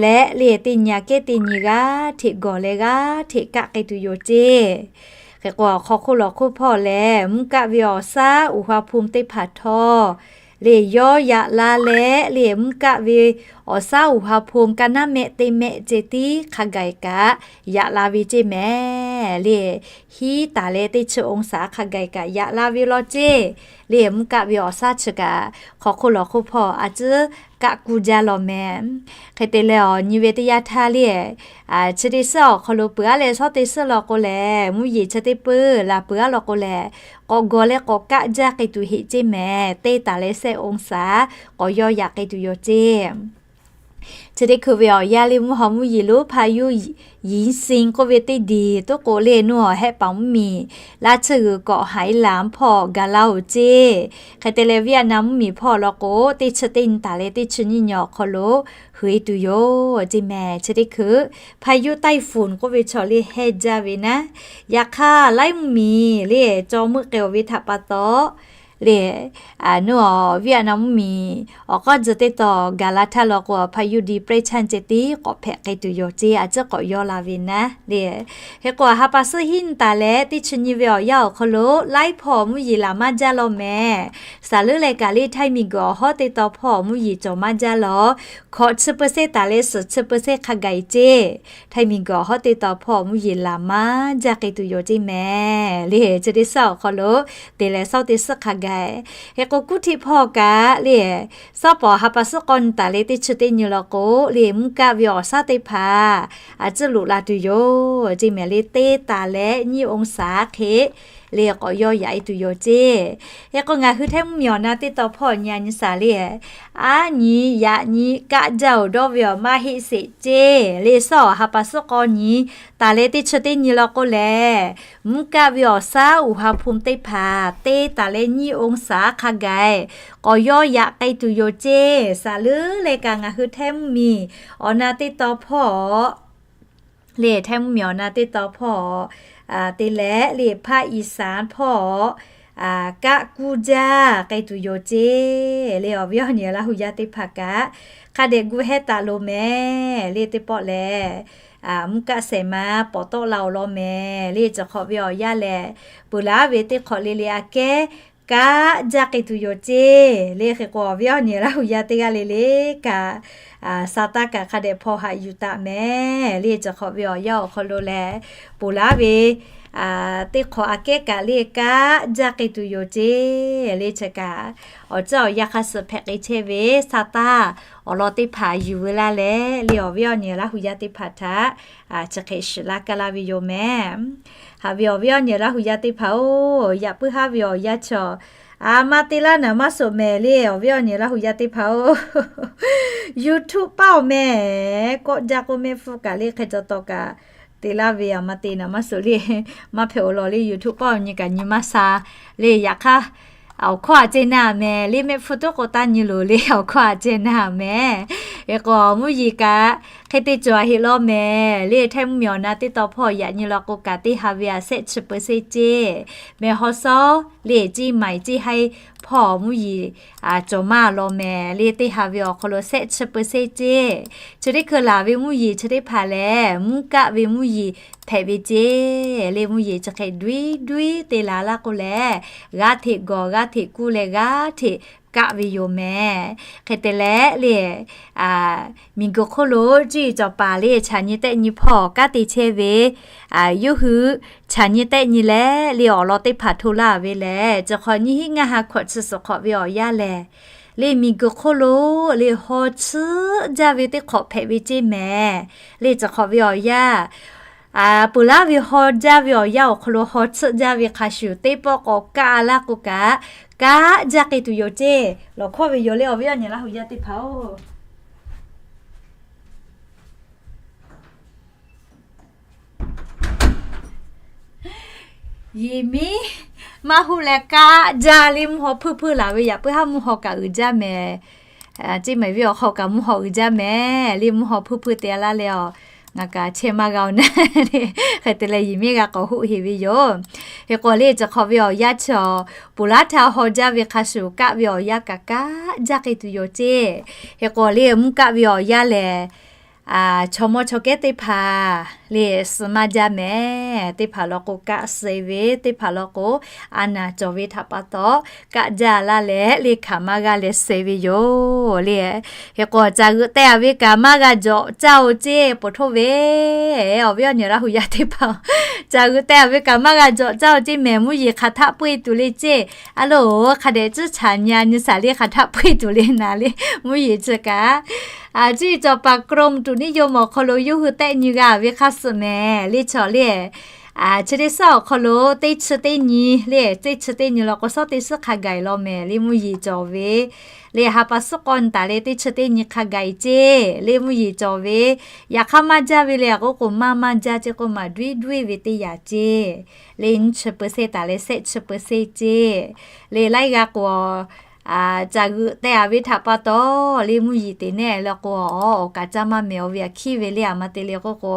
leh le, teˇ nyi aꞈ kehˉ teˇ nyi g'aˇ hteꞈ gawˬ leh g'aˇ hteꞈ kaˆ k'ai tuˬ yoˬ ceˇ. Hk'e k'o, awˬ hk'aw hk'oˆ lawˬ hk'oˆ hpawˇ lehˬ, mvuhˇ kaˆ ve awˬ shaˉ uˍ ha hpu teˇ hpaˍ htawˇ le, yawˇ yaꞈ la leh le, mvuhˇ kaˆ ve awˬ shaˉ uˍ ha hpu ka naˉ mehˆ teˇ mehˆ ceh tiˉ hk'a gaˬ kaꞈ yaꞈ la ve ceˇ mehˍ le. Hiˉ taˍ leh teˇ chi องศา hk'a gaˬ kaꞈ yaꞈ la ve law ceˇ. Le mvuhˇ kaˆ ve awˬ shaˉ chi kaꞈ hk'aw hk'oˆ lawˬ hk'oˆ hpawˇ a ciˉ kaˆ kuˇ jaˇ law mehˍ. Hk'e te leh awˬ nyi ve teˇ yanˇ htaˇ le, chi teˇ suhˉ awˬ hk'aw lo peuˬ aˉ leh shawˉ teˇ suhˉ law k'o lehˬ, mvuhˇ yeˬ chi teˇ peuˬ laˬ peuˬ aˉ law k'o lehˬ, k'awꞈ gawˬ leh k'awꞈ kaˆ jaˇ k'ai tuˬ heˆ ceˇ mehˍ. Teˇ taˍ leh shehˆ องศา k'awꞈ yawˇ yaꞈ k'ai tuˬ yoˬ ceˇ. Chi teˇ hkui ve awˬ yanˇ le, mvuhˇ haw mvuhˇ yeˬ lonˉ พายุหญิงซิง k'oˆ ve teˇ diˬ toˉ k'o le, nawˬ hehˆ paˍ mvuhˇ miˬ laˇ tsuhˇ g'uiˬ kawꞈ haiˉ laˬ hpawˇ gaˬ la-oˬ ceˇ. Hk'e te leh Vietnam mvuhˇ miˬ hpawˇ law k'o, teˇ chi teˇ nyi taˍ leh teˇ chi nyiˇ nyi awˬ hk'aw lo hui tuˬ yoˬ ceˇ mehˍ. Chi teˇ hkui พายุไต้ฝุ่น k'oˆ ve chaw le heh jaˇ ve naˉ, yaꞈ hk'aˇ laiˉ mvuhˇ miˬ le caw meuˆ k'ai-oˬ ve htaꞈ pa taw le, nawˬ Vietnam mvuhˇ miˬ awˬ k'aw tzuhˬ teˇ taw gaˬ la htaˇ law k'o, พายุดีเปรสชัน ceh tiˉ k'awꞈ hpehꞈ k'ai tuˬ yoˬ ceˇ, a ciˉ k'awꞈ yawˇ la ve naˉ le. Hk'e k'o, ha pa suhˉ hiˉ nyi taˍ leh teˇ chi nyi ve awˬ yanˇ awˬ hk'aw lo laiˉ hpawˇ mvuhˇ yeˬ laˬ maˇ jaˇ law mehˍ. Saˍ leuˉ leh kaꞈ le htaiˇ miˬguiˬ awˬ hawˉ teˇ taw hpawˇ mvuhˇ yeˬ cawˬ maˇ jaˇ law. Hkawꞈ chi เปอร์เซ็นต์ taˍ leh suhˍ chi เปอร์เซ็นต์ hk'a gaˬ ceˇ. Htaiˇ miˬguiˬ awˬ hawˉ teˇ taw hpawˇ mvuhˇ yeˬ laˬ maˇ jaˇ k'ai tuˬ yoˬ ceˇ mehˍ le. Chi teˇ suhˉ awˬ hk'aw lo te leh shawˉ teˇ suhˉ hk'a gaˬ. Hk'e k'o, kuˇ htiˆ hpawˇ kaꞈ le, shawˉ pawˍ ha pa suhˉ k'awˇ nyi taˍ leh teˇ chi teˇ nyi law k'o le, mvuhˇ kaˆ ve awˬ shaˉ teˇ hpaˍ a ciˉ loꞈ la tuˬ yoˬ ceˇ mehˍ le. Teˇ taˍ leh nyiˇ องศา hk'e le k'awꞈ yawˇ yaꞈ-e tuˬ yoˬ ceˇ. Hk'e k'o, ngaˬ hui htaiˇ mvuhˇ miˬ awˬ na teˇ taw hpawˇ nyi a nyi shaˍ le, aˉ nyi yaꞈ nyi kaˆ jaˇ-oˬ dawˇ ve awˬ maˇ heˆ sheˍ ceˇ le. Shawˉ awˬ ha pa suhˉ k'awˇ nyi taˍ leh teˇ chi teˇ nyi law k'o lehˬ, mvuhˇ kaˆ ve awˬ shaˉ uˍ ha hpu teˇ hpaˍ teˇ taˍ leh nyiˇ องศา hk'a gaˬ k'awꞈ yawˇ yaꞈ k'ai tuˬ yoˬ ceˇ. Saˍ leuˉ leh kaꞈ ngaˬ hui htaiˇ mvuhˇ miˬ awˬ na teˇ taw hpawˇ le, htaiˇ mvuhˇ miˬ awˬ na teˇ taw hpawˇ te leh le, ภาคอีสาน hpawˇ kaˆ kuˇ jaˇ k'ai tuˬ yoˬ ceˇ le. Awˬ viˉ awˬ nyi Laˇ hu yaˇ teˇ hpaˍ kaꞈ hk'a dehꞈ gu heh taˍ loˬ mehˍ le. Teˇ pawˆ lehˬ, mvuhˇ kaˆ shehˍ ma pawˍ tawˆ la-oˬ law mehˍ le. Chi hk'awꞈ ve awˬ yanˇ lehˬ, peuˬ laˉ ve teˇ hk'awꞈ le le aꞈ kehˉ kaˆ jaˇ k'ai tuˬ yoˬ ceˇ le. Hk'e k'o, awˬ viˉ awˬ nyi Laˇ hu yaˇ teˇ g'aˇ le le kaꞈ, sha taˇ kaꞈ hk'a dehꞈ hpaw haꞈ yuˬ taˍ mehˍ le. Chi hk'awꞈ ve awˬ yanˇ awˬ hk'aw lo lehˬ, peuˬ laˉ ve teˇ hk'awꞈ aꞈ kehˉ kaꞈ le kaˆ jaˇ k'ai tuˬ yoˬ ceˇ le. Chi kaꞈ awˬ ceuˬ awˬ yanˇ hk'a suh hpehꞈ k'ai chehˇ ve sha taˇ awˬ lawn teˇ hpaˍ yuˬ veu laˇ leh le, awˬ viˉ awˬ nyi Laˇ hu yaˇ teˇ hpaˍ htaꞈ chi hk'e shiˍ laˇ kaˇ laˇ ve yoˬ mehˍ. Haꞈ ve awˬ viˉ awˬ nyi Laˇ hu yaˇ teˇ hpaˍ-oˬ, yaꞈ puiˉ haˉ ve awˬ yanˇ chaw a ma te laˇ naˍ maˇ suhˍ mehˍ le. Awˬ viˉ awˬ nyi Laˇ hu yaˇ teˇ hpaˍ-oˬ, YouTube paˇ-oˬ mehˍ. Kawˆ jaˇ k'oˆ mehˆ hpfuhˇ kaꞈ le hk'e ca taw kaꞈ te laˇ ve a ma te naˍ maˇ suhˍ le, maˇ hpehꞈ-oˬ law le. YouTube paˇ-oˬ nyi kaꞈ nyi maˇ sha le. Yaꞈ hk'aˇ awˬ hkawˇ aꞈ ceh naˇ mehˍ le, mehˆ hpfuhˇ toˉ k'o taˇ nyi loˬ le, awˬ hkawˇ aꞈ ceh naˇ mehˍ. Hk'e k'o, mvuhˇ yeˬ kaꞈ hk'e te cawˬ a heˆ law mehˍ le. Htaiˇ mvuhˇ miˬ awˬ na teˇ taw hpawˇ yaꞈ nyi law k'o kaꞈ teˇ ha ve aꞈ shehˆ chi เปอร์เซ็นต์ ceˇ. Mehˬ haw shawˉ le, ciˇ maiˍ ciˇ haiˇ hpawˇ mvuhˇ yeˬ cawˬ maˇ law mehˍ le. Teˇ ha ve awˬ hk'aw lo shehˆ chi เปอร์เซ็นต์ ceˇ. Chi teˇ hkui laˬ ve mvuhˇ yeˬ chi teˇ hpaˍ lehˬ, mvuhˇ kaˆ ve mvuhˇ yeˬ hpehꞈ ve ceˇ le. Mvuhˇ yeˬ chi hk'e duiˉ duiˉ te la laˇ k'o lehˬ, g'aˇ hteꞈ gawˬ g'aˇ hteꞈ kuˇ leh g'aˇ hteꞈ kaˆ ve yoˬ mehˍ. Hk'e te leh le, miˬguiˬ hk'oˆ lo cuˇ yiˍ cawˬ paˍ le chaꞈ nyi tehˆ nyi hpawˇ kanˉ te chehˇ ve, yawˇ hui chaꞈ nyi tehˆ nyi leh le awˬ lawn teˇ hpaˍ hto laˇ ve lehˬ, chi hk'awꞈ nyiˇ hinˉ ngaˇ ha hkawꞈ chi suhˍ hk'awꞈ ve awˬ yanˇ lehˬ, le miˬguiˬ hk'oˆ lo le haw tsuhˆ jaˇ ve teˇ hk'awꞈ hpehꞈ ve ceˇ mehˍ. Le chi hk'awꞈ ve awˬ yanˇ, peuˬ laˉ ve haw jaˇ ve awˬ yanˇ awˬ hk'aw lo haw tsuhˆ jaˇ ve hk'a shuˍ teˇ pawˆ k'awꞈ kaˆ laˇ k'o kaꞈ, kaˆ jaˇ k'ai tuˬ yoˬ ceˇ. Lawˬ hkawˇ ve yoˬ le, awˬ viˉ awˬ nyi Laˇ hu yaˇ teˇ hpaˍ-oˬ. Yeˬ miˉ maˇ huˆ leh kaˆ jaˇ le, mvuhˇ haw hpuiˇ hpuiˇ laˬ ve yaꞈ puiˉ haˉ mvuhˇ haw kaꞈ uiˍ jaˇ mehˍ. Ceˇ mehˍ ve awˬ hk'aw kaꞈ mvuhˇ haw uiˍ jaˇ mehˍ le, mvuhˇ haw hpuiˇ hpuiˇ te laˇ leh a, ngaˬ kaꞈ chehˇ maˇ g'a-oˬ naˉ le. Hk'e te leh yeˬ miˉ g'a k'awꞈ huˆ heˍ ve yoˬ. Hk'e k'o le, chi hk'awꞈ ve awˬ yanˇ chi awˬ ponˬ laˇ htaˇ haw jaˇ ve hk'a shuˍ kaˆ ve awˬ yanˇ kaꞈ kaˆ jaˇ k'ai tuˬ yoˬ ceˇ. Hk'e k'o le, mvuhˇ kaˆ ve awˬ yanˇ lehˬ, chaw mawˇ chaw kehˉ teˇ hpaˍ le, suh maˇ jaˇ mehˍ. Teˇ hpaˍ law k'o kaˆ suh ve, teˇ hpaˍ law k'o a naˍ cawˬ ve htaꞈ pa taw, kaˆ jaˇ laˇ leh le hkanˍ maˇ g'a leh suh ve yoˬ le. Hk'e k'o caˬ g'euꞈ teh a ve kaꞈ maˇ g'a jawꞈ caˇ-oˬ ceˇ, poˬ htoˇ ve awˬ viˉ awˬ nyi Laˇ huˍ yaˇ teˇ hpaˍ, caˬ g'euꞈ teh a ve kaꞈ maˇ g'a jawꞈ caˇ-oˬ ceˇ mehˍ, mvuhˇ yeˬ hk'aˬ htaˆ peu-eˬ tuˬ le ceˇ. A loˬ, hk'a dehꞈ tcuhˉ chaꞈ nyi a nyi shaˍ le hk'aˬ htaˆ peu-eˬ tuˬ le naˍ le, mvuhˇ yeˬ chi kaꞈ. Cuˇ yiˍ cawˬ paˍ กรมอุตุนิยม awˬ hk'aw lo yawˇ hui tehˆ nyi g'a ve hk'a suhˍ mehˍ le chaw le. Chi teˇ suhˉ awˬ hk'aw lo teˇ chi teˇ nyi le, teˇ chi teˇ nyi law k'o suhˉ teˇ suhˉ hk'a gaˬ-e law mehˍ le, mvuhˇ yeˬ cawˬ ve le ha pa suhˉ k'awˇ nyi taˍ le teˇ chi teˇ nyi hk'a gaˬ-e ceˇ le, mvuhˇ yeˬ cawˬ ve yaꞈ hk'aˇ maˇ jaˇ ve le, a k'oˆ k'o maˇ maˇ jaˇ ceˇ k'oˆ maˬ duiˉ duiˉ ve teˇ yanˇ ceˇ le, nyiˇ chi เปอร์เซ็นต์ taˍ leh shehˆ chi เปอร์เซ็นต์ ceˇ le, laiˉ g'aˇ k'o caˬ g'euꞈ teh a ve htaꞈ pa taw le, mvuhˇ yeˬ teꞈ nehˆ law k'o, awˬ kaꞈ caˇ maˇ mehˍ-oˬ ve aꞈ hkiˉ ve le, a ma te le k'oˆ k'o,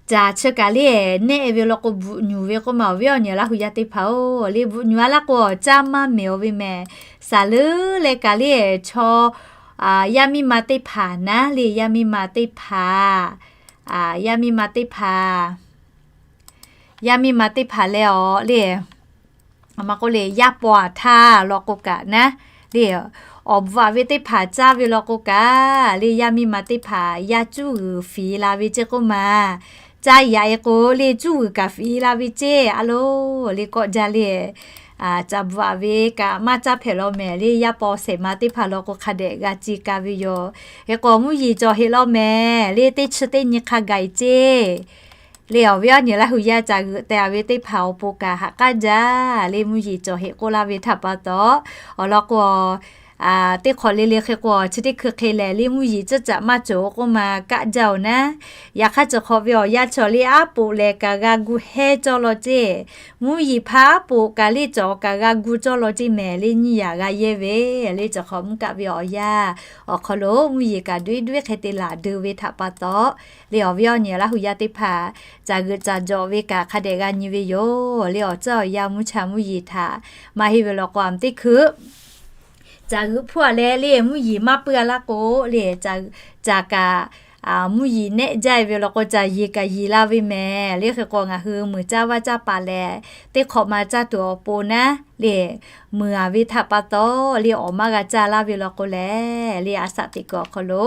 caˬ chi kaꞈ le nehˆ ve law k'o bvuhꞈ nyuˬ ve k'oˆ maˬ, awˬ viˉ awˬ nyi Laˇ huˍ yaˇ teˇ hpaˍ-oˬ le, bvuhꞈ nyuˬ a laˇ k'o awˬ caˇ maˇ mehˍ-oˬ ve mehˍ. Saˍ leuˉ leh kaꞈ le chaw yaˇ miˇ ma teˇ hpaˍ naˉ le, yaˇ miˇ ma teˇ hpaˍ, yaˇ miˇ ma teˇ hpaˍ, yaˇ miˇ ma teˇ hpaˍ leh awˬ le, a ma k'oˆ le yaˇ paw aˬ htaˇ law k'o kaꞈ naˉ le, awˬ bvuhꞈ aꞈ ve teˇ hpaˍ caˇ ve law k'o kaꞈ le, yaˇ miˇ ma teˇ hpaˍ yaˇ cuˇ g'uiˬ fiˍ la ve ceˇ k'oˆ maˬ, caˇ yaꞈ-e k'o le cuˇ g'uiˬ kaꞈ fiˍ la ve ceˇ a loˬ le kawˆ jaˇ le. Caˬ bvuhꞈ aꞈ ve kaꞈ maˇ caˇ hpehꞈ law mehˍ le, yaˇ paw shehˍ ma teˇ hpaˍ law k'o hk'a dehꞈ g'a ce ka ve yoˬ. Hk'e k'o mvuhˇ yeˬ cawˬ heꞈ law mehˍ le, teˇ chi teˇ nyi hk'a gaˬ-e ceˇ le, awˬ viˉ awˬ nyi Laˇ huˍ yaˇ caˬ g'euꞈ teh a ve teˇ hpaˍ awˬ pon kaꞈ haꞈ k'aˉ jaˇ le, mvuhˇ yeˬ cawˬ heꞈ k'oˆ laˇ ve htaꞈ pa taw, awˬ lawn k'o teˇ hk'awꞈ le le hk'e k'o chi teˇ hkui hk'e lehˬ le mvuhˇ yeˬ tcuhˉ caꞈ maˇ cawˬ k'oˆ maˬ kaˆ jaˇ-oˬ naˉ. Yaꞈ hk'aˇ chi hk'awꞈ ve awˬ yanˇ chaw le aˉ poꞈ lehˬ kaꞈ g'a gu hehˇ cawˇ law ceˇ. Mvuhˇ yeˬ hpaˇ aˉ poꞈ kaꞈ le cawˬ kaꞈ g'a gu cawˇ law ceˇ mehˍ le, nyiˇ yaꞈ g'a yehˇ ve le, chi hk'awꞈ mvuhˇ kaˆ ve awˬ yanˇ awˬ hk'aw lo mvuhˇ yeˬ kaꞈ duiˉ duiˉ hk'e te laˬ deu ve htaꞈ pa taw le, awˬ viˉ awˬ nyi Laˇ huˍ yaˇ teˇ hpaˍ caˬ g'euꞈ caˬ jawꞈ ve kaꞈ hk'a dehꞈ g'a nyi ve yoˬ le, awˬ tcuhˉ awˬ yanˇ mvuhˇ cha mvuhˇ yeˬ htaꞈ maˇ heˆ ve law k'o aˬ teˇ hkui caˬ g'euꞈ hpuˇ a leh le mvuhˇ yeˬ maˇ puiˉ a laˇ k'o le, caˬ kaꞈ mvuhˇ yeˬ nehˆ jaˇ ve law k'o caˬ yeˬ kaꞈ yeˬ la ve mehˍ le, hk'e k'o ngaˬ hui muiˬ caˇ vaˇ caˇ paˍ lehˬ, teˇ hk'awꞈ ma caˇ tuˬ awˬ pon naˉ le, muiˬ a ve htaꞈ pa taw le awˬ maˇ g'a caˇ laˇ ve law k'o lehˬ le, a shaꞈ teꞈ kuiˬ awˬ hk'aw lo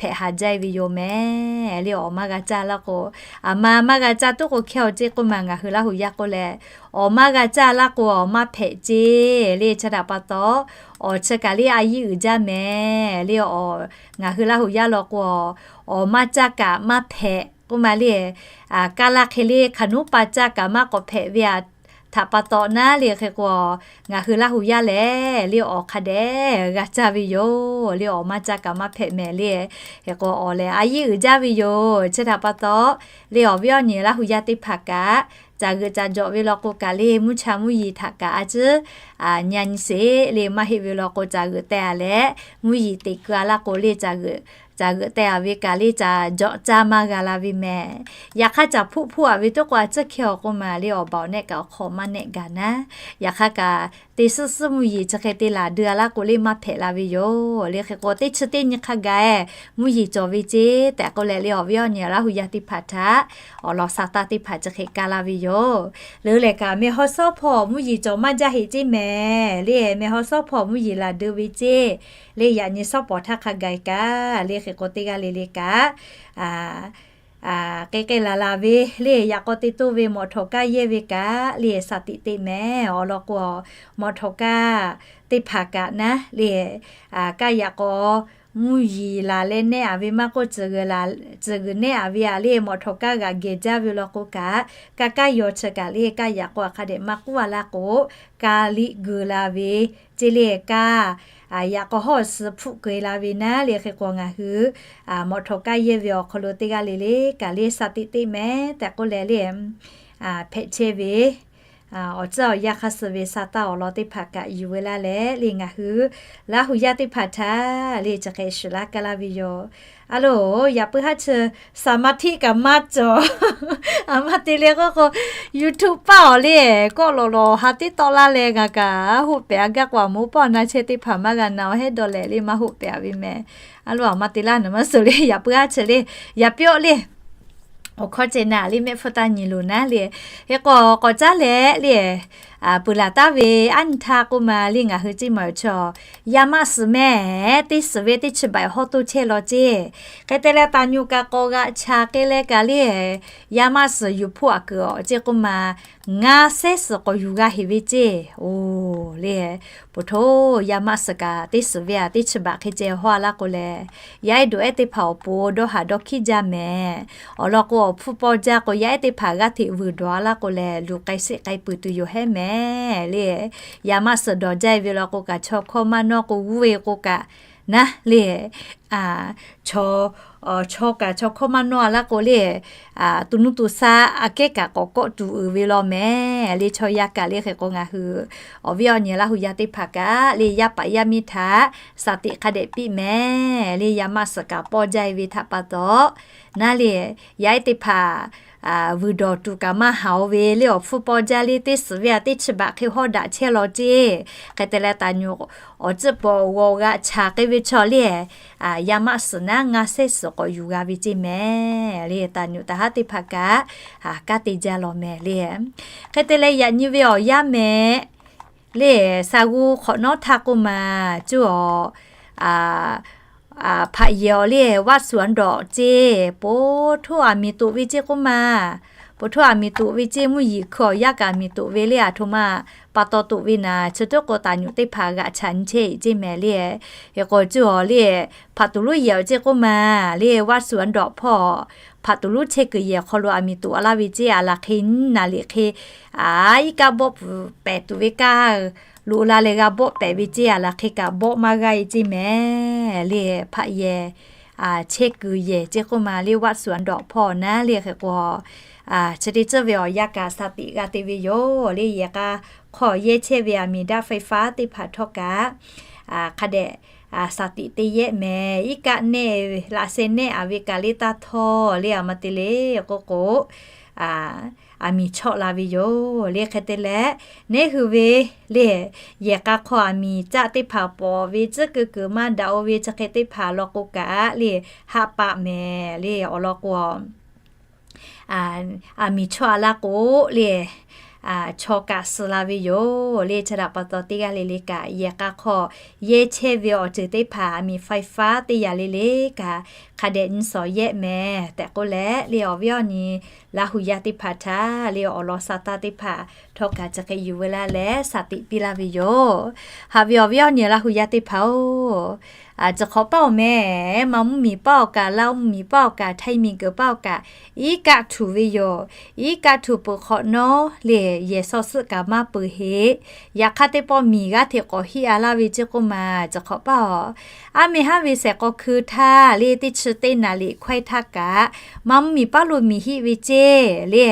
hpehꞈ haˍ jaˇ ve yoˬ mehˍ le, awˬ maˇ g'a caˇ laˇ k'o, aˬ ma maˇ g'a caˇ tuˉ k'o hkehˇ-oˬ ceˇ k'oˆ maˬ ngaˬ hui Laˇ huˍ yaˇ k'oˆ leh, awˬ maˇ g'a caˇ laˇ k'o awˬ maˇ hpehꞈ ceˇ le, chi htaꞈ pa taw awˬ chi kaꞈ le a yiˇ uiˍ jaˇ mehˍ le, ngaˬ hui Laˇ huˍ yaˇ law k'o, awˬ maˇ caˇ kaꞈ maˇ hpehꞈ k'oˆ maˬ le, kaˇ laˇ hk'e le hk'aˬ nuˉ pa caˇ kaꞈ maˇ k'awꞈ hpehꞈ ve a htaꞈ pa taw naˉ le, hk'e k'o ngaˬ hui Laˇ huˍ yaˇ lehˬ le awˬ hk'a dehꞈ g'a caˇ ve yoˬ le, awˬ maˇ caˇ kaꞈ maˇ hpehꞈ mehˍ le. Hk'e k'o awˬ lehˬ a yiˇ uiˍ jaˇ ve yoˬ. Chi htaꞈ pa taw le awˬ viˉ awˬ nyi Laˇ huˍ yaˇ teˇ hpaˍ kaꞈ caˬ g'euꞈ caˬ jawꞈ ve law k'o kaꞈ le mvuhˇ cha mvuhˇ yeˬ htaꞈ kaꞈ a ciˉ nyi nyi sheˍ le, maˇ heˆ ve law k'o caˬ g'euꞈ teh a leh mvuhˇ yeˬ teꞈ keu a laˇ k'o le caˬ g'euꞈ caˬ g'euꞈ teh a ve kaꞈ le caˬ jawꞈ caˇ maˇ g'a la ve mehˍ. Yaꞈ hk'aˇ caˬ hpuˆ hpuˆ a ve toˉ k'o a ciˉ hkehˇ-oˬ k'oˆ maˬ le, awˬ baˬ awˬ nehˆ kaꞈ awˬ hk'aw maˇ nehˆ gaˬ naˉ. Yaꞈ hk'aˇ kaꞈ teˇ suhˉ suhˉ mvuhˇ yeˬ chi hk'e te laˬ deu a laˇ k'o le maˇ hpehꞈ la ve yoˬ le, hk'e k'o teˇ chi teˇ nyi hk'a gaˬ mvuhˇ yeˬ cawˬ ve ceˇ tehꞈ k'oˆ leh le awˬ viˉ awˬ nyi Laˇ huˍ yaˇ teˇ hpaˍ htaꞈ awˬ lawn sa taˇ teˇ hpaˍ chi hk'e kaˇ laˇ ve yoˬ. Leuˉ lehˬ kaꞈ meh haw suhˉ hpawˇ mvuhˇ yeˬ cawˬ maˇ jaˇ heꞈ ceˇ mehˍ le, meh haw suhˉ hpawˇ mvuhˇ yeˬ laˬ deu ve ceˇ le, yaꞈ nyi suhˉ pawˍ htaˇ hk'a gaˬ kaꞈ le, hk'e k'o teˇ g'aˇ le le kaꞈ k'ai k'ai laˬ laˬ ve le, yaꞈ k'aw te toˇ ve mawꞈ htawꞈ kaˇ yehˇ ve kaꞈ le, shaˍ tiꞈ teꞈ mehˍ awˬ lawn k'o, mawꞈ htawꞈ kaˇ teˇ hpaˍ kaꞈ naˉ le, kaˇ yaꞈ k'aw mvuhˇ yeˬ laˬ leh nehˆ a ve maˇ k'oˆ, tcuhˍ g'uiˬ nehˆ a ve a le mawꞈ htawꞈ kaˇ g'aꞈ geh jaˇ ve law k'o kaꞈ, kaˇ kaˇ yaw chi kaꞈ le kaˇ yaꞈ k'aw hk'a dehꞈ maˇ k'oˆ a laˇ k'o, ka liꞈ geuˬ la ve ceˇ le, kaˇ yaꞈ k'aw hawˉ suh hpfuhˆ keu la ve naˉ le, hk'e k'o ngaˬ hui mawꞈ htawꞈ kaˇ yehˇ ve awˬ hk'aw lo teˇ g'aˇ le le kaꞈ le shaˍ tiꞈ teˇ mehˍ tehꞈ k'oˆ leh le, hpehꞈ chehˇ ve, awˬ tcuhˉ awˬ yanˇ hk'aˇ suh ve sa taˇ awˬ lawn teˇ hpaˍ kaꞈ yuˬ veu laˇ leh le ngaˬ hui Laˇ huˍ yaˇ teˇ hpaˍ htaꞈ le chi hk'e shiˍ laˇ kaˇ laˇ ve yoˬ. A loˬ, yaꞈ puiˉ haˉ chi สมาธิ kaꞈ maˇ cawˬ. A ma te le k'oˆ k'o, YouTube paˇ awˬ le kawˆ lawꞈ lawꞈ ha teˇ tawˆ laˇ leh ngaˬ kaꞈ hoˆ pehˍ a gaˇ k'o, a moˍ paˇ awˬ na chehˇ teˇ hpaˍ maˇ g'a na awˬ hehˉ dawˇ lehꞈ le maˇ hoˆ pehˍ ve meh. A loˬ, a ma te laˇ nawˬ maˇ suh le, yaꞈ puiˉ haˉ chi le, yaꞈ piˇ awˬ le awˬ hkawˇ ceh naˍ le mehˆ hpfuhˇ taˇ nyi loˬ naˉ le. Hk'e k'o k'awꞈ caˉ leh le, peuˬ laˬ taˍ ve aˉ nyi htaˇ k'oˆ ma le ngaˬ hui ceˇ maˬ chaw, yaˇ maˆ suhˍ mehˍ teˇ suhˍ ve teˇ chi baꞈ hawˇ toˇ chehˇ law ceˇ. Hk'e te leh taˍ nyu kaꞈ k'awꞈ g'aꞈ chaˍ k'ai leh kaꞈ le, yaˇ maˆ suhˍ yuˬ hpoˆ aꞈ kuiˬ awˬ ceˇ k'oˆ ma, ngaˇ sehˉ suhˍ k'awꞈ yuˬ g'a heˍ ve ceˇ. Oˬ le, poˬ htoˇ yaˇ maˆ suhˍ kaꞈ teˇ suhˍ ve aꞈ teˇ chi baꞈ hk'e ceh hawˇ a laˇ k'o leh, yaˇ ehˉ dawꞈ ehˉ teˇ hpaˍ awˬ pon dawˇ haˍ dawˇ hkiˉ jaˇ mehˍ. Awˬ lawn k'o awˬ hpfuhˇ pawˇ jaˇ k'o yaˇ ehˉ teˇ hpaˍ g'aˇ hteꞈ vuiˬ dawˬ a laˇ k'o leh luˬ k'ai sheˆ k'ai puiˬ tuˬ yoˬ hehˉ mehˍ le. Yaˇ maˆ suhˍ dawˬ jaˇ ve law k'o kaꞈ chaw hkawˇ maˇ nawˇ k'o g'uˇ ve k'o kaꞈ naˉ le, chaw, chaw kaꞈ chaw hkawˇ maˇ nawˇ a laˇ k'o le, to nuˇ to sha aꞈ kehˉ kaꞈ k'awꞈ kawˆ tuˬ uiˍ ve law mehˍ le. Chaw yaˇ kaꞈ le hk'e k'o ngaˬ hui awˬ viˉ awˬ nyi Laˇ huˍ yaˇ teˇ hpaˍ kaꞈ le yaˇ paˍ yaˇ miˇ htaꞈ shaˍ tiꞈ hk'a dehꞈ piˇ mehˍ le. Yaˇ maˆ suhˍ kaꞈ pawˇ jaˇ ve htaꞈ pa taw naˉ le, yaˇ ehˉ teˇ hpaˍ vuiˬ dawˬ tuˬ kaꞈ maˇ haˍ oˬ ve le awˬ hpfuhˇ pawˇ jaˇ le teˇ suhˍ ve aꞈ teˇ chi baꞈ hk'e hawˇ daꞈ chehˇ law ceˇ. Hk'e te leh taˍ nyu awˬ tcuhˉ pawˍ g'awˬ g'aꞈ chaˍ k'ai ve chaw le, yaˇ maˆ suhˍ naˉ ngaˇ sehˉ suhˍ k'awꞈ yuˬ g'a ve ceˇ mehˍ le. Taˍ nyu taˍ haˉ teˇ hpaˍ kaꞈ kanˉ te jaˇ law mehˍ le. Hk'e te leh yaꞈ nyi ve awˬ yanˇ mehˍ le, sa g'uˇ hk'awꞈ nawˉ htaˇ k'oˆ ma, cuˇ awˬ hpaꞈ yehˬ awˬ le vaˆ suhˍ a dawꞈ ceˇ, poˬ htoˇ aˬ miˍ toꞈ ve ceˇ k'oˆ ma. Poˬ htoˇ aˬ miˍ toꞈ ve ceˇ, mvuhˇ yeˬ hkui awˬ yanˇ kaꞈ aˬ miˍ toꞈ ve le, aˬ htoꞈ ma pa taw toꞈ ve naˍ, chi teˇ k'o taˍ nyu teˇ hpaˍ g'aꞈ chaˍ nyi chehˇ e ceˇ mehˍ le. Hk'e k'o cuˇ awˬ le hpaꞈ tuˬ lonˉ yehˬ awˬ ceˇ k'oˆ ma le, vaˆ suhˍ a dawꞈ hpawˇ hpaꞈ tuˬ lonˉ chehˇ kuiˬ yehˬ hk'aw lo aˬ miˍ toꞈ a laˇ ve ceˇ. Aˬ laˬ hk'e nyi naˍ liꞈ hk'e iˉ kaˆ bawˆ pfuhˍ pehˍ tuˬ ve kaˇ loꞈ la leh g'a bawˆ pehˍ ve ceˇ. Aˬ laˬ hk'e kaꞈ bawˆ maˇ g'aˇ e ceˇ mehˍ le. Hpaꞈ yehˬ chehˇ kuiˬ yehˬ ceˇ k'oˆ ma le, vaˆ suhˍ a dawꞈ hpawˇ naˉ le. Hk'e k'o chi teˇ ceuˬ ve awˬ yanˇ kaꞈ shaˍ tiꞈ g'a te ve yoˬ le. Yehˬ k'a hk'aw yehˇ chehˇ ve aˬ miˍ daꞈ faiˇ faˉ teˇ hpaˍ htawˇ kaꞈ hk'a dehꞈ shaˍ tiꞈ te yehˆ mehˍ. Iˉ kaˆ nehˆ laꞈ sheh nehˆ aˬ ve kaꞈ le taˇ htawˇ le, aˬ ma te le k'oˆ k'o aˬ miˍ chawˆ la ve yoˬ le. Hk'e te leh neˉ hui ve le, yehˬ k'a hk'aw aˬ miˍ caˆ teˇ hpaˍ pawˍ ve tcuhˉ keu kuiˬ maˇ daꞈ oˬ ve chi hk'e teˇ hpaˍ law k'o kaꞈ le, haˆ paˆ mehˍ le. Awˬ lawn k'o aˬ miˍ chawˆ a laˇ k'o le, chaw kaꞈ suh la ve yoˬ le. Chi htaꞈ pa taw teˇ g'aˇ le le kaꞈ yehˬ k'a hk'aw yehˇ chehˇ ve awˬ ceuˬ teˇ hpaˍ aˬ miˍ faiˇ faˉ teˇ yaꞈ le le kaꞈ hk'a dehꞈ nyi shawˍ yehˆ mehˍ tehꞈ k'oˆ leh le, awˬ viˉ awˬ nyi Laˇ huˍ yaˇ teˇ hpaˍ htaꞈ le awˬ lawn sa taˇ teˇ hpaˍ htawˇ kaꞈ chi hk'e yuˬ veu laˇ leh shaˍ tiꞈ piˇ laˇ ve yoˬ. Haꞈ ve awˬ viˉ awˬ nyi Laˇ huˍ yaˇ teˇ hpaˍ-oˬ, chi hk'awꞈ paˇ awˬ meh, Manˇ mvuhˇ miˬ paˇ awˬ kaꞈ, Laˇ mvuhˇ miˬ paˇ awˬ kaꞈ, Htaiˇ miˬ guiˬ paˇ awˬ kaꞈ, iˉ kaˆ htuꞈ ve yoˬ. Iˉ kaˆ htuꞈ peuˬ hk'awꞈ nawˉ le, yehˬ shaw suhˆ kaꞈ maˇ peuˬ heˆ. Yaꞈ hk'aˇ teˇ pawˆ miˬ g'aˇ hteꞈ k'awꞈ hiˆ a laˇ ve ceˇ k'oˆ ma, chi hk'awꞈ paˇ-oˬ, aˉ meh haˉ ve shehˍ k'aw hkui htaˇ le teˇ chi teˇ naˍ liꞈ hkawehˇ htaˇ kaꞈ Manˇ mvuhˇ miˬ paˇ lo miˬ hiˆ ve ceˇ le.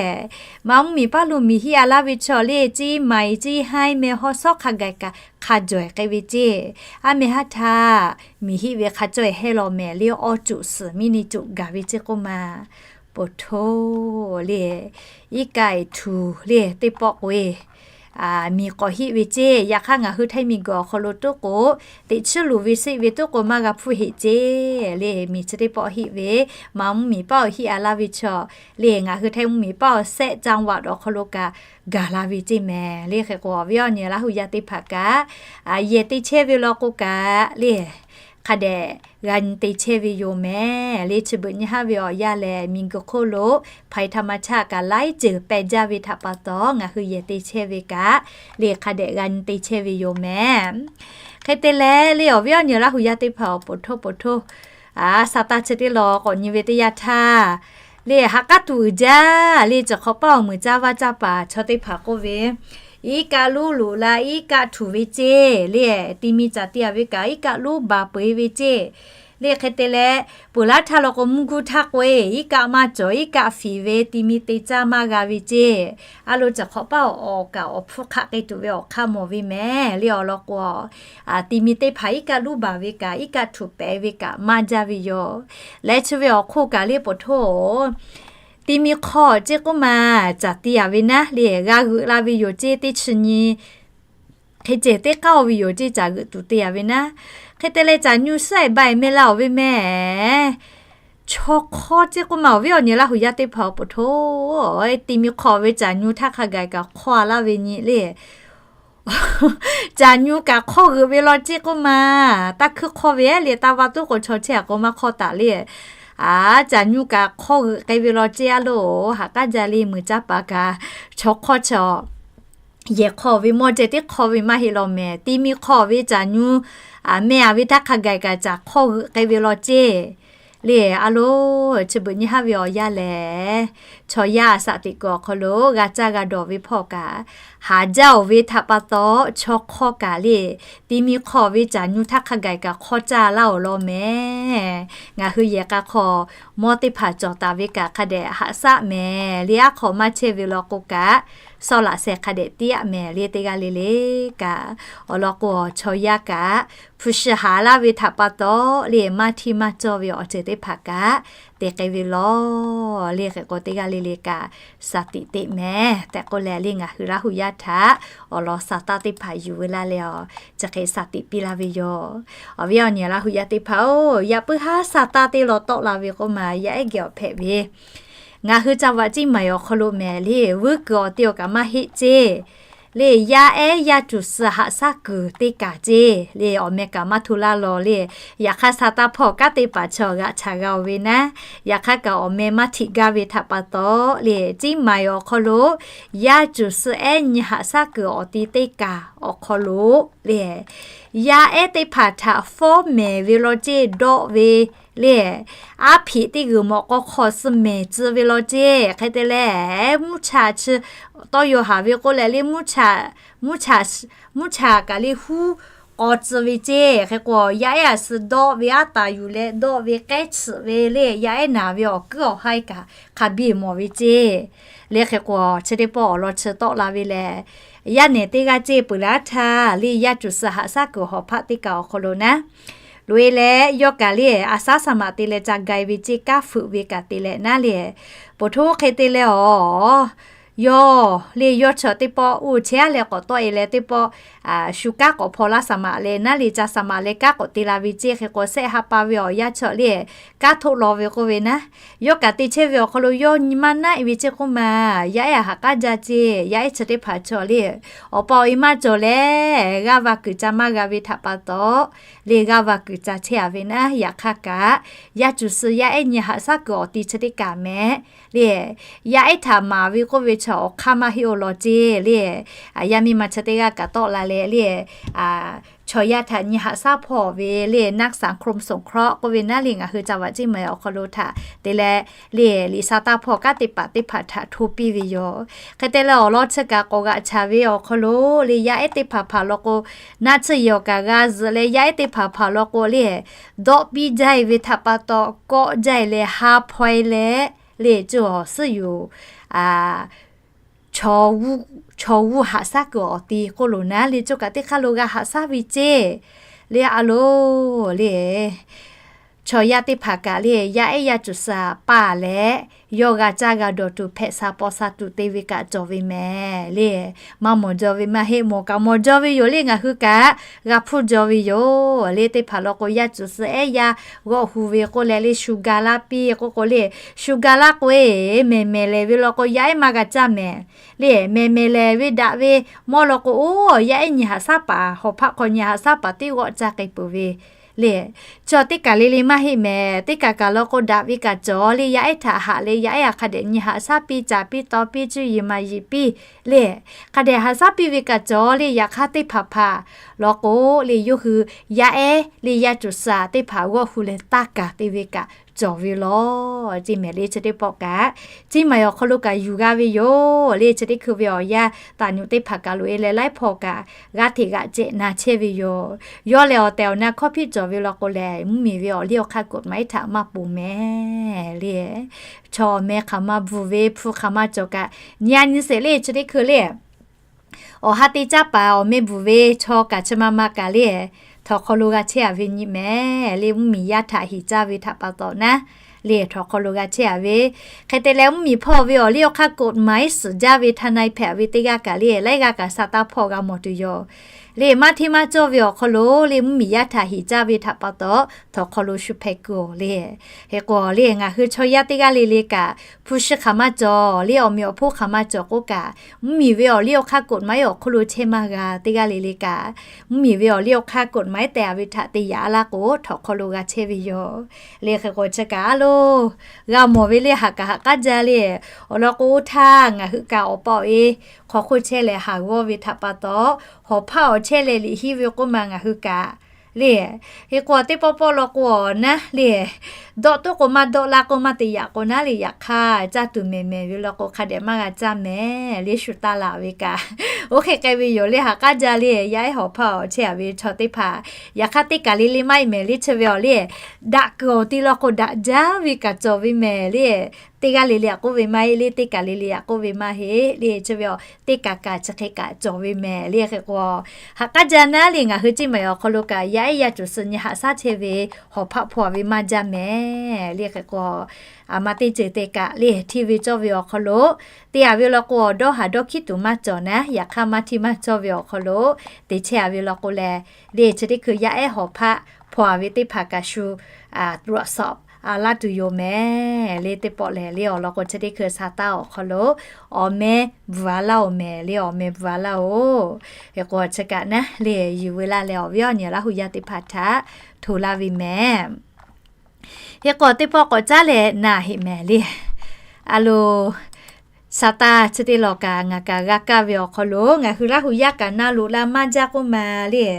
Manˇ mvuhˇ miˬ paˇ lo miˬ hiˆ a laˇ ve chaw le, ciˇ maiˍ ciˇ haiˇ meh hawˉ shawˉ hk'a gaˬ kaꞈ hk'a jawˬ e k'ai ve ceˇ. Aˉ meh haˉ htaˇ miˬ hiˆ ve hk'a cawˇ e hehˇ law mehˍ le, awˇ coꞈ suhˍ miˇ neˇ coꞈ gaˬ ve ceˇ k'oˆ ma, poˬ htoˇ le, iˉ kaˆ e htuꞈ le teˇ pawˆ k'o e miˬ k'awꞈ hiˆ ve ceˇ. Yaꞈ hk'aˇ ngaˬ hui Htaiˇ miˬ guiˬ awˬ hk'aw lo tuˉ k'o, teꞈ chiˉ luˬ ve seˆ ve tuˉ k'o maˇ g'a hpfuhˇ heˆ ceˇ le. Miˬ chi teˇ pawˆ hiˆ ve, Manˇ mvuhˇ miˬ paˇ awˬ hiˆ a laˇ ve chaw le, ngaˬ hui Htaiˇ mvuhˇ miˬ paˇ awˬ sehˆ caˇ vaꞈ awˬ hk'aw lo kaꞈ gaˬ la ve ceˇ mehˍ le. Hk'e k'o awˬ viˉ awˬ nyi Laˇ huˍ yaˇ teˇ hpaˍ kaꞈ yehˬ te chehˇ ve law k'o kaꞈ le, hk'a dehꞈ g'a nyi te chehˇ ve yoˬ mehˍ le. Chi beuꞈ nyi haˉ ve awˬ yanˇ lehˬ miˬ guiˬ hk'oˆ lo hpaˍ e htaꞈ ma chaˇ kaꞈ laiˉ ceuˬ peh jaˇ ve htaꞈ pa taw ngaˬ hui yehˬ te chehˇ ve kaꞈ le hk'a dehꞈ g'a nyi te chehˇ ve yoˬ mehˍ. Hk'e te leh le awˬ viˉ awˬ nyi Laˇ huˍ yaˇ teˇ hpaˍ awˬ poˬ htoˇ poˬ htoˇ, a, sa taˇ chi teˇ law k'awꞈ nyi ve teˇ yanˇ htaˇ le, ha k'aˉ tuˬ uiˍ jaˇ le, chi hk'awꞈ paˇ awˬ meuˍ caˇ vaˇ caˇ paˍ chaw teˇ hpaˍ k'oˆ ve, iˉ kaˆ luˉ loꞈ la iˉ kaˆ htuꞈ ve ceˇ le, ti mi caˍ ti a ve kaꞈ iˉ kaˆ luˉ baˬ peu e ve ceˇ. Le hk'e te leh, peuˬ laˇ htaˇ law k'o mvuhˇ guˇ htaˇ k'o-e, iˉ kaˆ maˇ cawˬ, iˉ kaˆ fiˍ ve ti mi te caˇ maˇ g'a ve ceˇ. A lo, chi hk'awꞈ paˆ awˬ kaˍ awˬ hpfuhˇ hk'aˆ k'ai tuˬ ve awˬ hk'aˇ mawˬ ve mehˍ. Le awˬ lawn k'o, ti mi teˇ hpaˍ iˉ kaˆ luˉ baˬ ve kaꞈ, iˉ kaˆ htuꞈ pehˍ ve kaꞈ maˇ jaˇ ve yoˬ. Leh chi ve awˬ hk'oˆ kaꞈ le, poˬ htoˇ-oˬ, ti mi hk'aw ceˇ k'oˆ ma, caˬ te-a ve naˉ le, g'a g'euꞈ la ve yoˬ ceˇ, teˇ chi nyi hk'e ceh teˇ k'aˇ-o ve yoˬ ceˇ, caˬ g'euꞈ tuˬ te-a ve naˉ. Hk'e te leh, caˬ nyu suhˉ-e baˬ-e meh laˇ-oˬ ve mehˍ. Chaw hk'awˇ ceˇ k'oˆ ma, awˬ viˉ awˬ nyi Laˇ huˍ yaˇ teˇ hpaˍ-oˬ, poˬ htoˇ, ti mi hk'aw ve caˬ nyu htaˇ hk'a gaˬ kaꞈ hk'awˇ-a laˇ ve nyi le. Caˬ nyu kaꞈ hk'awˇ g'euꞈ ve law ceˇ k'oˆ ma, taˇ hkuiˇ hk'awˇ ve le, taˇ vaˇ tuˉ k'o chaw chehˇ-a k'o maˇ hk'awˇ taˍ le. A, caˬ nyu kaꞈ hk'awˇ g'euꞈ k'ai ve law ceˇ a loˬ. Haꞈ k'aˉ jaˇ le, muiˬ caˇ paˍ kaꞈ chaw hk'awˇ chaw yehˬ hk'aw ve mawˇ ceh tiˉ hk'awˇ ve maˇ heˆ law mehˍ. Ti mi hk'aw ve caˬ nyu meh-a ve htaˇ hk'a gaˬ kaꞈ caˬ hk'awˇ g'euꞈ k'ai ve law ceˇ. Le a loˬ, chi beuꞈ nyi haˉ ve awˬ yanˇ lehˬ, chaw yaˇ a shaꞈ teꞈ kuiˬ awˬ hk'aw lo g'a caˇ g'a dawˬ ve hpawˇ kaꞈ, haˍ jaˇ-oˬ ve htaꞈ pa taw, chaw hk'awˇ kaꞈ le, ti mi hk'aw ve caˬ nyu htaˇ hk'a gaˬ kaꞈ hk'awˇ caˇ laˇ-oˬ law mehˍ. Ngaˬ hui yehˬ k'a hk'aw mawˇ teˇ hpaˍ cawˬ taˍ ve kaꞈ hk'a dehꞈ haꞈ shaˆ mehˍ. Le aˉ hk'aw maˇ chehˇ ve law k'o kaꞈ, sawˉ laꞈ sheh hk'a dehꞈ tiˉ-aˆ mehˍ. Le teˇ g'aˇ le le kaꞈ, awˬ lawn k'o, chaw yaˇ kaꞈ hpu shi haˍ laˇ ve htaꞈ pa taw, le maˇ htiˇ maˇ cawˇ ve awˬ ceuˬ teˇ hpaˍ kaꞈ te k'ai ve law. Le hk'e k'o, teˇ g'aˇ le le kaꞈ shaˍ tiꞈ teꞈ mehˍ tehꞈ k'oˆ leh, le ngaˬ hui Laˇ huˍ yaˇ htaꞈ awˬ lawn shaˍ taˇ teˇ hpaˍ yuˬ ve laˇ leh, awˬ chi hk'e shaˍ tiꞈ piˇ laˇ ve yoˬ. Awˬ viˉ awˬ nyi Laˇ huˍ yaˇ teˇ hpaˍ-oˬ, yaꞈ puiˉ haˉ shaˍ taˇ teˇ law tawˆ la ve k'oˆ ma, yaˇ ehˉ geh awˬ hpehꞈ ve, ngaˬ hui ca vaꞈ ciˇ maˍ awˬ hk'aw lo mehˍ le, vuiˇ kuiˬ awˬ te awˬ kaꞈ maˇ heˆ ceˇ. Le yaˇ ehˉ yaˇ cuˬ suhˍ haꞈ shaˉ kuiˬ teˇ kaˬ ceˇ. Le awˬ meh kaꞈ maˇ hto laˇ law le. Yaꞈ hk'aˇ shaˍ taˇ hpawˇ kanˉ te paˍ chaw g'aꞈ chaꞈ g'a-oˬ ve naˉ, yaꞈ hk'aˇ kaꞈ awˬ meh maˇ htiꞈ gaˇ ve htaꞈ pa taw le, ciˇ maˍ awˬ hk'aw lo yaˇ cuˬ suhˍ ehˉ nyi haꞈ shaˉ kuiˬ awˬ ti teˇ kaˬ awˬ hk'aw lo le, yaˇ ehˉ teˇ hpaˍ htaꞈ fawˉ mehˍ ve law ceˇ, dawˆ ve le, aˉ hpiꞈ teˇ g'uiˬ mawꞈ k'aw hk'aw suh mehˍ tcuh ve law ceˇ. Hk'e te leh, mvuhˇ chaꞈ chi tawˇ yaw haˍ ve k'oˆ leh le, mvuhˇ chaꞈ kaꞈ le huˉ k'aw tcuh ve ceˇ. Hk'e k'o, yaˇ ehˉ a suh dawˆ ve, aˉ taˍ yuˬ leh dawˆ ve, k'ehˉ chiꞈ ve le, yaˇ ehˉ naˬ ve awˬ kuiˉ awˬ haiˉ kaꞈ hk'a biˇ mawˬ ve ceˇ. Le hk'e k'o, chi teˇ pawˆ awˬ lawn chi tawˆ la ve lehˬ, yaˇ nehˬ teˇ g'aˇ ceˇ peuˬ laˇ htaˇ le, yaˇ cuˬ suhˍ haꞈ shaˉ kuiˬ hawˍ hpaˆ teˇ kaˬ awˬ hk'aw lo naˉ, loꞈ-e leh yawˇ kaꞈ le, a shaˉ saˍ maꞈ te leh ca ga-e ve ceˇ, kanˉ fuiꞈ ve kaꞈ te leh naˉ le, poˬ htoˇ hk'e te leh awˬ yawˇ le, yawˇ chaw teˇ pawˆ oˇ chehˇ-a leh k'awꞈ tawˆ-e leh teˇ pawˆ shu kanˉ k'awꞈ hpaw laˇ saˍ maꞈ leh naˉ le, ca saˍ maꞈ leh kanˉ k'awꞈ te la ve ceˇ. Hk'e k'o, shehˆ ha pa ve awˬ yaˇ chaw le, kanˉ htoˆ law ve k'oˆ ve naˉ, yawˇ kaꞈ te chehˇ ve awˬ hk'aw lo yawˇ nyi maˇ naˆ-e ve ceˇ k'oˆ ma, yaˇ ehˉ a haꞈ k'aˉ jaˇ ceˇ. Yaˇ ehˉ chi teˇ hpaˍ chaw le, awˬ pa awˬ e maˇ cawˬ leh, g'aˇ va kuiˬ ca maˇ g'a ve htaꞈ pa taw le, g'aˇ va kuiˬ ca chehˇ-a ve naˉ, yaꞈ hk'aˇ kaꞈ yaˇ cuˬ suhˍ yaˇ ehˉ nyi haꞈ shaˉ kuiˬ awˬ ti chi teˇ kaˬ mehˍ le, yaˇ ehˉ htaꞈ maˍ ve k'oˆ ve chaw awˬ hk'aˇ maˇ heˆ-oˬ law ceˇ le, yaˇ miˇ ma chi teˇ g'aˇ kaꞈ tawˆ la leh le, chaw yaˇ htaꞈ nyi haꞈ shaˉ hpaw ve le, naˆ saˍ hk'oˆ soˍ hk'aw k'oˆ ve naˉ le, ngaˬ hui ca vaꞈ ceˇ maˍ awˬ hk'aw lo htaꞈ te leh le, liꞈ shaˍ taˇ hpawˇ kanˉ te paˍ teˇ hpaˍ htaꞈ hto piˇ ve yoˬ. Hk'e te leh awˬ lawn chi kaꞈ k'awꞈ g'aꞈ chaˍ ve awˬ hk'aw lo le, yaˇ ehˉ teˇ hpaˍ hpaˍ law k'o, naˆ tsuhˇ yehˬ awˬ kaꞈ g'a zuhꞈ leh, yaˇ ehˉ teˇ hpaˍ hpaˍ law k'o le, dawˆ piˇ jaˇ-e ve htaꞈ pa taw kawˆ jaˇ-e leh ha hpaw-e leh le, cawˬ suhˉ yoˬ. Chaw g'uˇ haꞈ shaˉ kuiˬ awˬ ti k'oˆ loˬ naˉ le, cawˬ kaꞈ teˇ hk'aˇ lo g'a haꞈ shaˉ ve ceˇ le, a loˬ le. Chaw yaˇ teˇ hpaˍ kaꞈ le, yaˇ ehˉ yaˇ cuˬ suhˍ paˇ leh, yawˇ g'a caˇ g'a dawˬ tuˬ hpehꞈ sha paw sha tuˬ te ve kaꞈ cawˬ ve mehˍ le. Maˇ mawˬ jaw ve maˇ heˆ, mawˬ kaꞈ mawˬ jaw ve yoˬ le, ngaˬ hui kaꞈ g'a hpuˇ jaw ve yoˬ le. Teˇ hpaˍ law k'o, yaˇ cuˬ suhˍ ehˉ yaˇ g'awˆ hu ve k'oˆ leh le, shu ga laˇ piˇ k'oˆ k'o le, shu ga laˇ k'o-e, mehˬ mehˬ lehˬ ve law k'o, yaˇ ehˉ maˇ g'a caˇ mehˍ le. Mehˬ mehˬ lehˬ ve daꞈ ve mawˇ law k'o, oˇ yaˇ ehˉ nyi haꞈ shaˉ paˍ, hawˍ hpaˆ hk'aw nyi haꞈ shaˉ paˍ teˇ g'awˆ caˇ k'ai peuˬ ve le. Chaw teˇ kaˬ le le maˇ heˆ mehˍ. Teˇ kaˬ kaˬ law k'o, daꞈ ve kaꞈ cawˬ le, yaˇ ehˉ htaꞈ haꞈ leh, yaˇ ehˉ a hk'a dehꞈ nyi haꞈ shaˉ piˇ, caˍ piˇ, taw piˇ, cuˇ yiˍ maˍ yiˍ piˇ le, hk'a dehꞈ haꞈ shaˉ piˇ ve kaꞈ cawˬ le. Yaꞈ hk'aˇ teˇ hpaˍ hpaˍ law k'o le, yawˇ hui yaˇ ehˉ le, yaˇ cuˬ suhˍ teˇ hpaˍ g'awˆ hu leh taˇ kaˍ te ve kaꞈ cawˬ ve law. Ceˇ mehˍ le chi teˇ pawˆ kaꞈ, ceˇ maˬ awˬ hk'aw lo kaꞈ yuˬ g'a ve yoˬ le. Chi teˇ hkui ve awˬ yanˇ taˍ nyi teˇ hpaˍ kaꞈ loꞈ e leh laiˉ hpaw kaꞈ g'aˇ hteꞈ g'aꞈ cehˬ na chehˇ ve yoˬ. Yawˇ lehˬ awˬ tehˬ awˬ na hkawˇ hpiˆ cawˬ ve law k'o lehˬ, mvuhˇmiˬ ve awˬ liˇ awˬ hk'aˇ กฎหมาย htaꞈ maˇ ponˬ mehˍ le. Chaw meh hk'aˬ ma bvuhˬ ve, hpu hk'aˬ ma cawˬ kaꞈ, nyi a nyi sheˍ le chi teˇ hkui le. Awˬ ha te caˇ paˍ awˬ meh bvuhˬ ve chaw kaꞈ chi ma ma kaꞈ le, htawnˍ hk'aw lo g'a chehˇ a ve nyi mehˍ le. Mvuhˇmiˬ yaˇ htaꞈ heˍ caˇ ve htaꞈ pa taw naˉ le, htawnˍ hk'aw lo g'a chehˇ a ve. Hk'e te leh mvuhˇmiˬ hpawˇ ve awˬ liˇ awˬ hk'aˇ กฎหมาย suhˍ jaˇ ve ทนายแพทย์ ve teˇ g'aˇ kaꞈ le, laiˉ g'aˇ kaꞈ sha taˇ hpawˇ g'a mawˬ tuˬ yoˬ le. Maˇ hteˇ maˇ cawˇ ve awˬ hk'aw lo le, mvuhˇmiˬ yaˇ htaꞈ heˍ caˇ ve htaꞈ pa taw, htawnˍ hk'aw lo shu hpehꞈ kuiˬ le. Hk'e k'o le, ngaˬ hui chaw yaˇ teˇ g'aˇ le le kaꞈ, hpu shi hk'aˬ ma cawˬ le, awˬ meꞈ awˬ hponˇ hk'aˬ ma cawˬ k'oˆ kaꞈ, mvuhˇmiˬ ve awˬ liˇ awˬ hk'aˇ กฎหมาย awˬ hk'oˆ lo chehˇ maˇ g'a teˇ g'aˇ le le kaꞈ, mvuhˇmiˬ ve awˬ liˇ awˬ hk'aˇ กฎหมาย tehꞈ a ve htaꞈ te yaꞈ laˇ k'o, htawnˍ hk'aw lo g'a chehˇ ve yoˬ le. Hk'e k'o chi kaꞈ a lo g'a mawˬ ve le, haꞈ kaꞈ haꞈ k'aˉ jaˇ le. Awˬ lawn k'o, oˇ htaˇ ngaˬ hui kaꞈ awˬ pa awˬ e hk'aw hk'oˆ chehˇ leh haˍ g'awˇ ve htaꞈ pa taw, hawˍ hpaˇ awˬ chehˇ leh liꞈ hiˉ ve k'oˆ ma ngaˬ hui kaꞈ le. Hk'e k'o teˇ pawˆ pawˆ law k'o awˬ naˉ le, dawˆ tuˉ k'o maˇ dawˆ laˇ k'o maˇ te yaꞈ k'o naˉ le, yaꞈ hk'aˇ caˇ tuˬ mehˍ mehˍ ve law k'o hk'a dehꞈ maˇ g'a caˇ mehˍ le, shu taˇ laˬ ve kaꞈ. Oˇ hk'e k'ai ve yoˬ le, haꞈ k'aˉ jaˇ le. Yaˇ ehˉ hawˍ hpaˇ awˬ chehˇ a ve chaw teˇ hpaˍ, yaꞈ hk'aˇ teˇ kaˬ le le maˇ heˆ mehˍ le. Chi ve awˬ le, daꞈ kuiˬ awˬ ti law k'o daꞈ jaˇ ve kaꞈ cawˬ ve mehˍ le. Teˇ g'aˇ le le aꞈ k'oˆ ve maˇ heˆ le, teˇ kaˬ le le aꞈ k'oˆ ve maˇ heˆ le. Chi ve aˬ teˇ kaˬ kaꞈ chi hk'e kaꞈ cawˬ ve mehˍ le. Hk'e k'o, haꞈ k'aˉ jaˇ naˉ le, ngaˬ hui ceˇ maˬ awˬ hk'aw lo kaꞈ yaˇ ehˉ yaˇ cawˬ suh nyi haꞈ shaˉ chehˇ ve hawˍ hpaˇ hpawˇ a ve maˇ jaˇ mehˍ le. Hk'e k'o, a ma teˇ ceuˬ te kaꞈ le, hteˇ ve cawˇ ve awˬ hk'aw lo te a ve law k'o, awˬ dawˇ haˍ dawˇ hkiˉ tuˬ maˇ cawˬ naˉ, yaꞈ hk'aˇ maˇ hteˇ maˇ cawˇ ve awˬ hk'aw lo te chehˇ a ve law k'o lehˬ le, chi teˇ hkui yaˇ ehˉ hawˍ hpaˇ hpawˇ a ve teˇ hpaˍ kaꞈ shu ตรวจสอบ a laˇ tuˬ yoˬ mehˍ le. Teˇ pawˆ lehˬ le, awˬ lawn k'o chi teˇ hkui sha taˇ awˬ hk'aw lo awˬ meh bvuhˬ a laˇ oˬ mehˍ le, awˬ meh bvuhˬ a laˇ oˬ. Hk'e k'o chi kaꞈ naˉ le, yuˬ veu laˇ leh awˬ viˉ awˬ nyi Laˇ hu yaˇ teˇ hpaˍ htaꞈ hto laˇ ve mehˍ. Hk'e k'o teˇ pawˆ k'awꞈ caˉ leh na heˆ mehˍ le. A lo, sha taˇ chi teˇ law kaꞈ ngaˬ kaꞈ g'a kaˇ ve awˬ hk'aw lo ngaˬ hui Laˇ hu yaˇ kaꞈ na loꞈ la maˇ jaˇ k'oˆ ma le.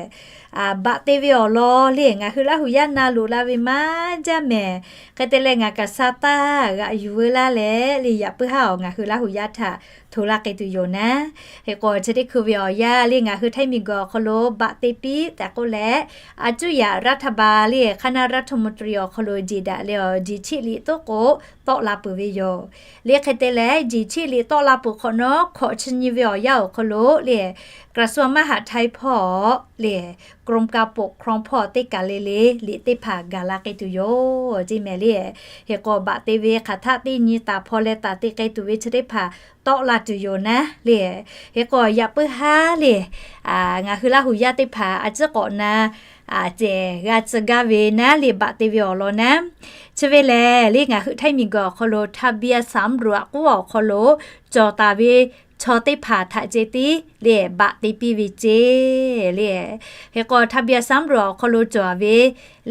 Baꞈ te ve awˬ lawn le, ngaˬ hui Laˇ hu yaˇ na loꞈ la ve maˇ jaˇ mehˍ. Hk'e te leh ngaˬ kaꞈ sha taˇ g'aꞈ yuˬ veu laˇ leh le, yaꞈ puiˉ haˉ awˬ ngaˬ hui Laˇ hu yaˇ htaꞈ hto laˇ k'ai tuˬ yoˬ naˉ. Hk'e k'o chi teˇ hkui ve awˬ yanˇ le, ngaˬ hui htaiˇ miˬguiˬ awˬ hk'aw lo baꞈ te piˇ tehꞈ k'oˆ leh, a cuˇ yaꞈ รัฐบาล le คณะรัฐมนตรี awˬ hk'aw lo jeˬ daꞈ leh awˬ jeˬ chiˆ liꞈ toˉ k'o tawˆ la peuˬ ve yoˬ le. Hk'e te leh jeˬ chiˆ liꞈ tawˆ la peuˬ hk'awꞈ nawˉ, hkawꞈ chi nyi ve awˬ yanˇ awˬ hk'aw lo le, กระทรวงมหาดไทย hpawˇ le, กรมการปกครอง hpawˇ teˇ kaˬ le le liꞈ teˇ hpaˍ gaˬ la k'ai tuˬ yoˬ ceˇ mehˍ le. Hk'e k'o baꞈ te ve hk'aˬ htaˆ teˇ nyi taˍ hpaw leh taˍ te k'ai tuˬ ve chi teˇ hpaˍ tawˆ la tuˬ yoˬ naˉ le. Hk'e k'o yaꞈ puiˉ haˉ le, ngaˬ hui Laˇ hu yaˇ teˇ hpaˍ a ciˉ k'awꞈ na cehˬ g'a tcuh gaˇ ve naˉ le, baꞈ te ve awˬ lawn naˉ. Chi ve lehˬ le, ngaˬ hui htaiˇ miˬguiˬ awˬ hk'aw lo ทะเบียนสำรวจ k'oˆ awˬ hk'aw lo cawˬ taˍ ve chaw teˇ hpaˍ htaꞈ ceh tiˉ le, baꞈ te piˇ ve ceˇ le. Hk'e k'o ทะเบียนสำรวจ awˬ hk'aw lo cawˬ ve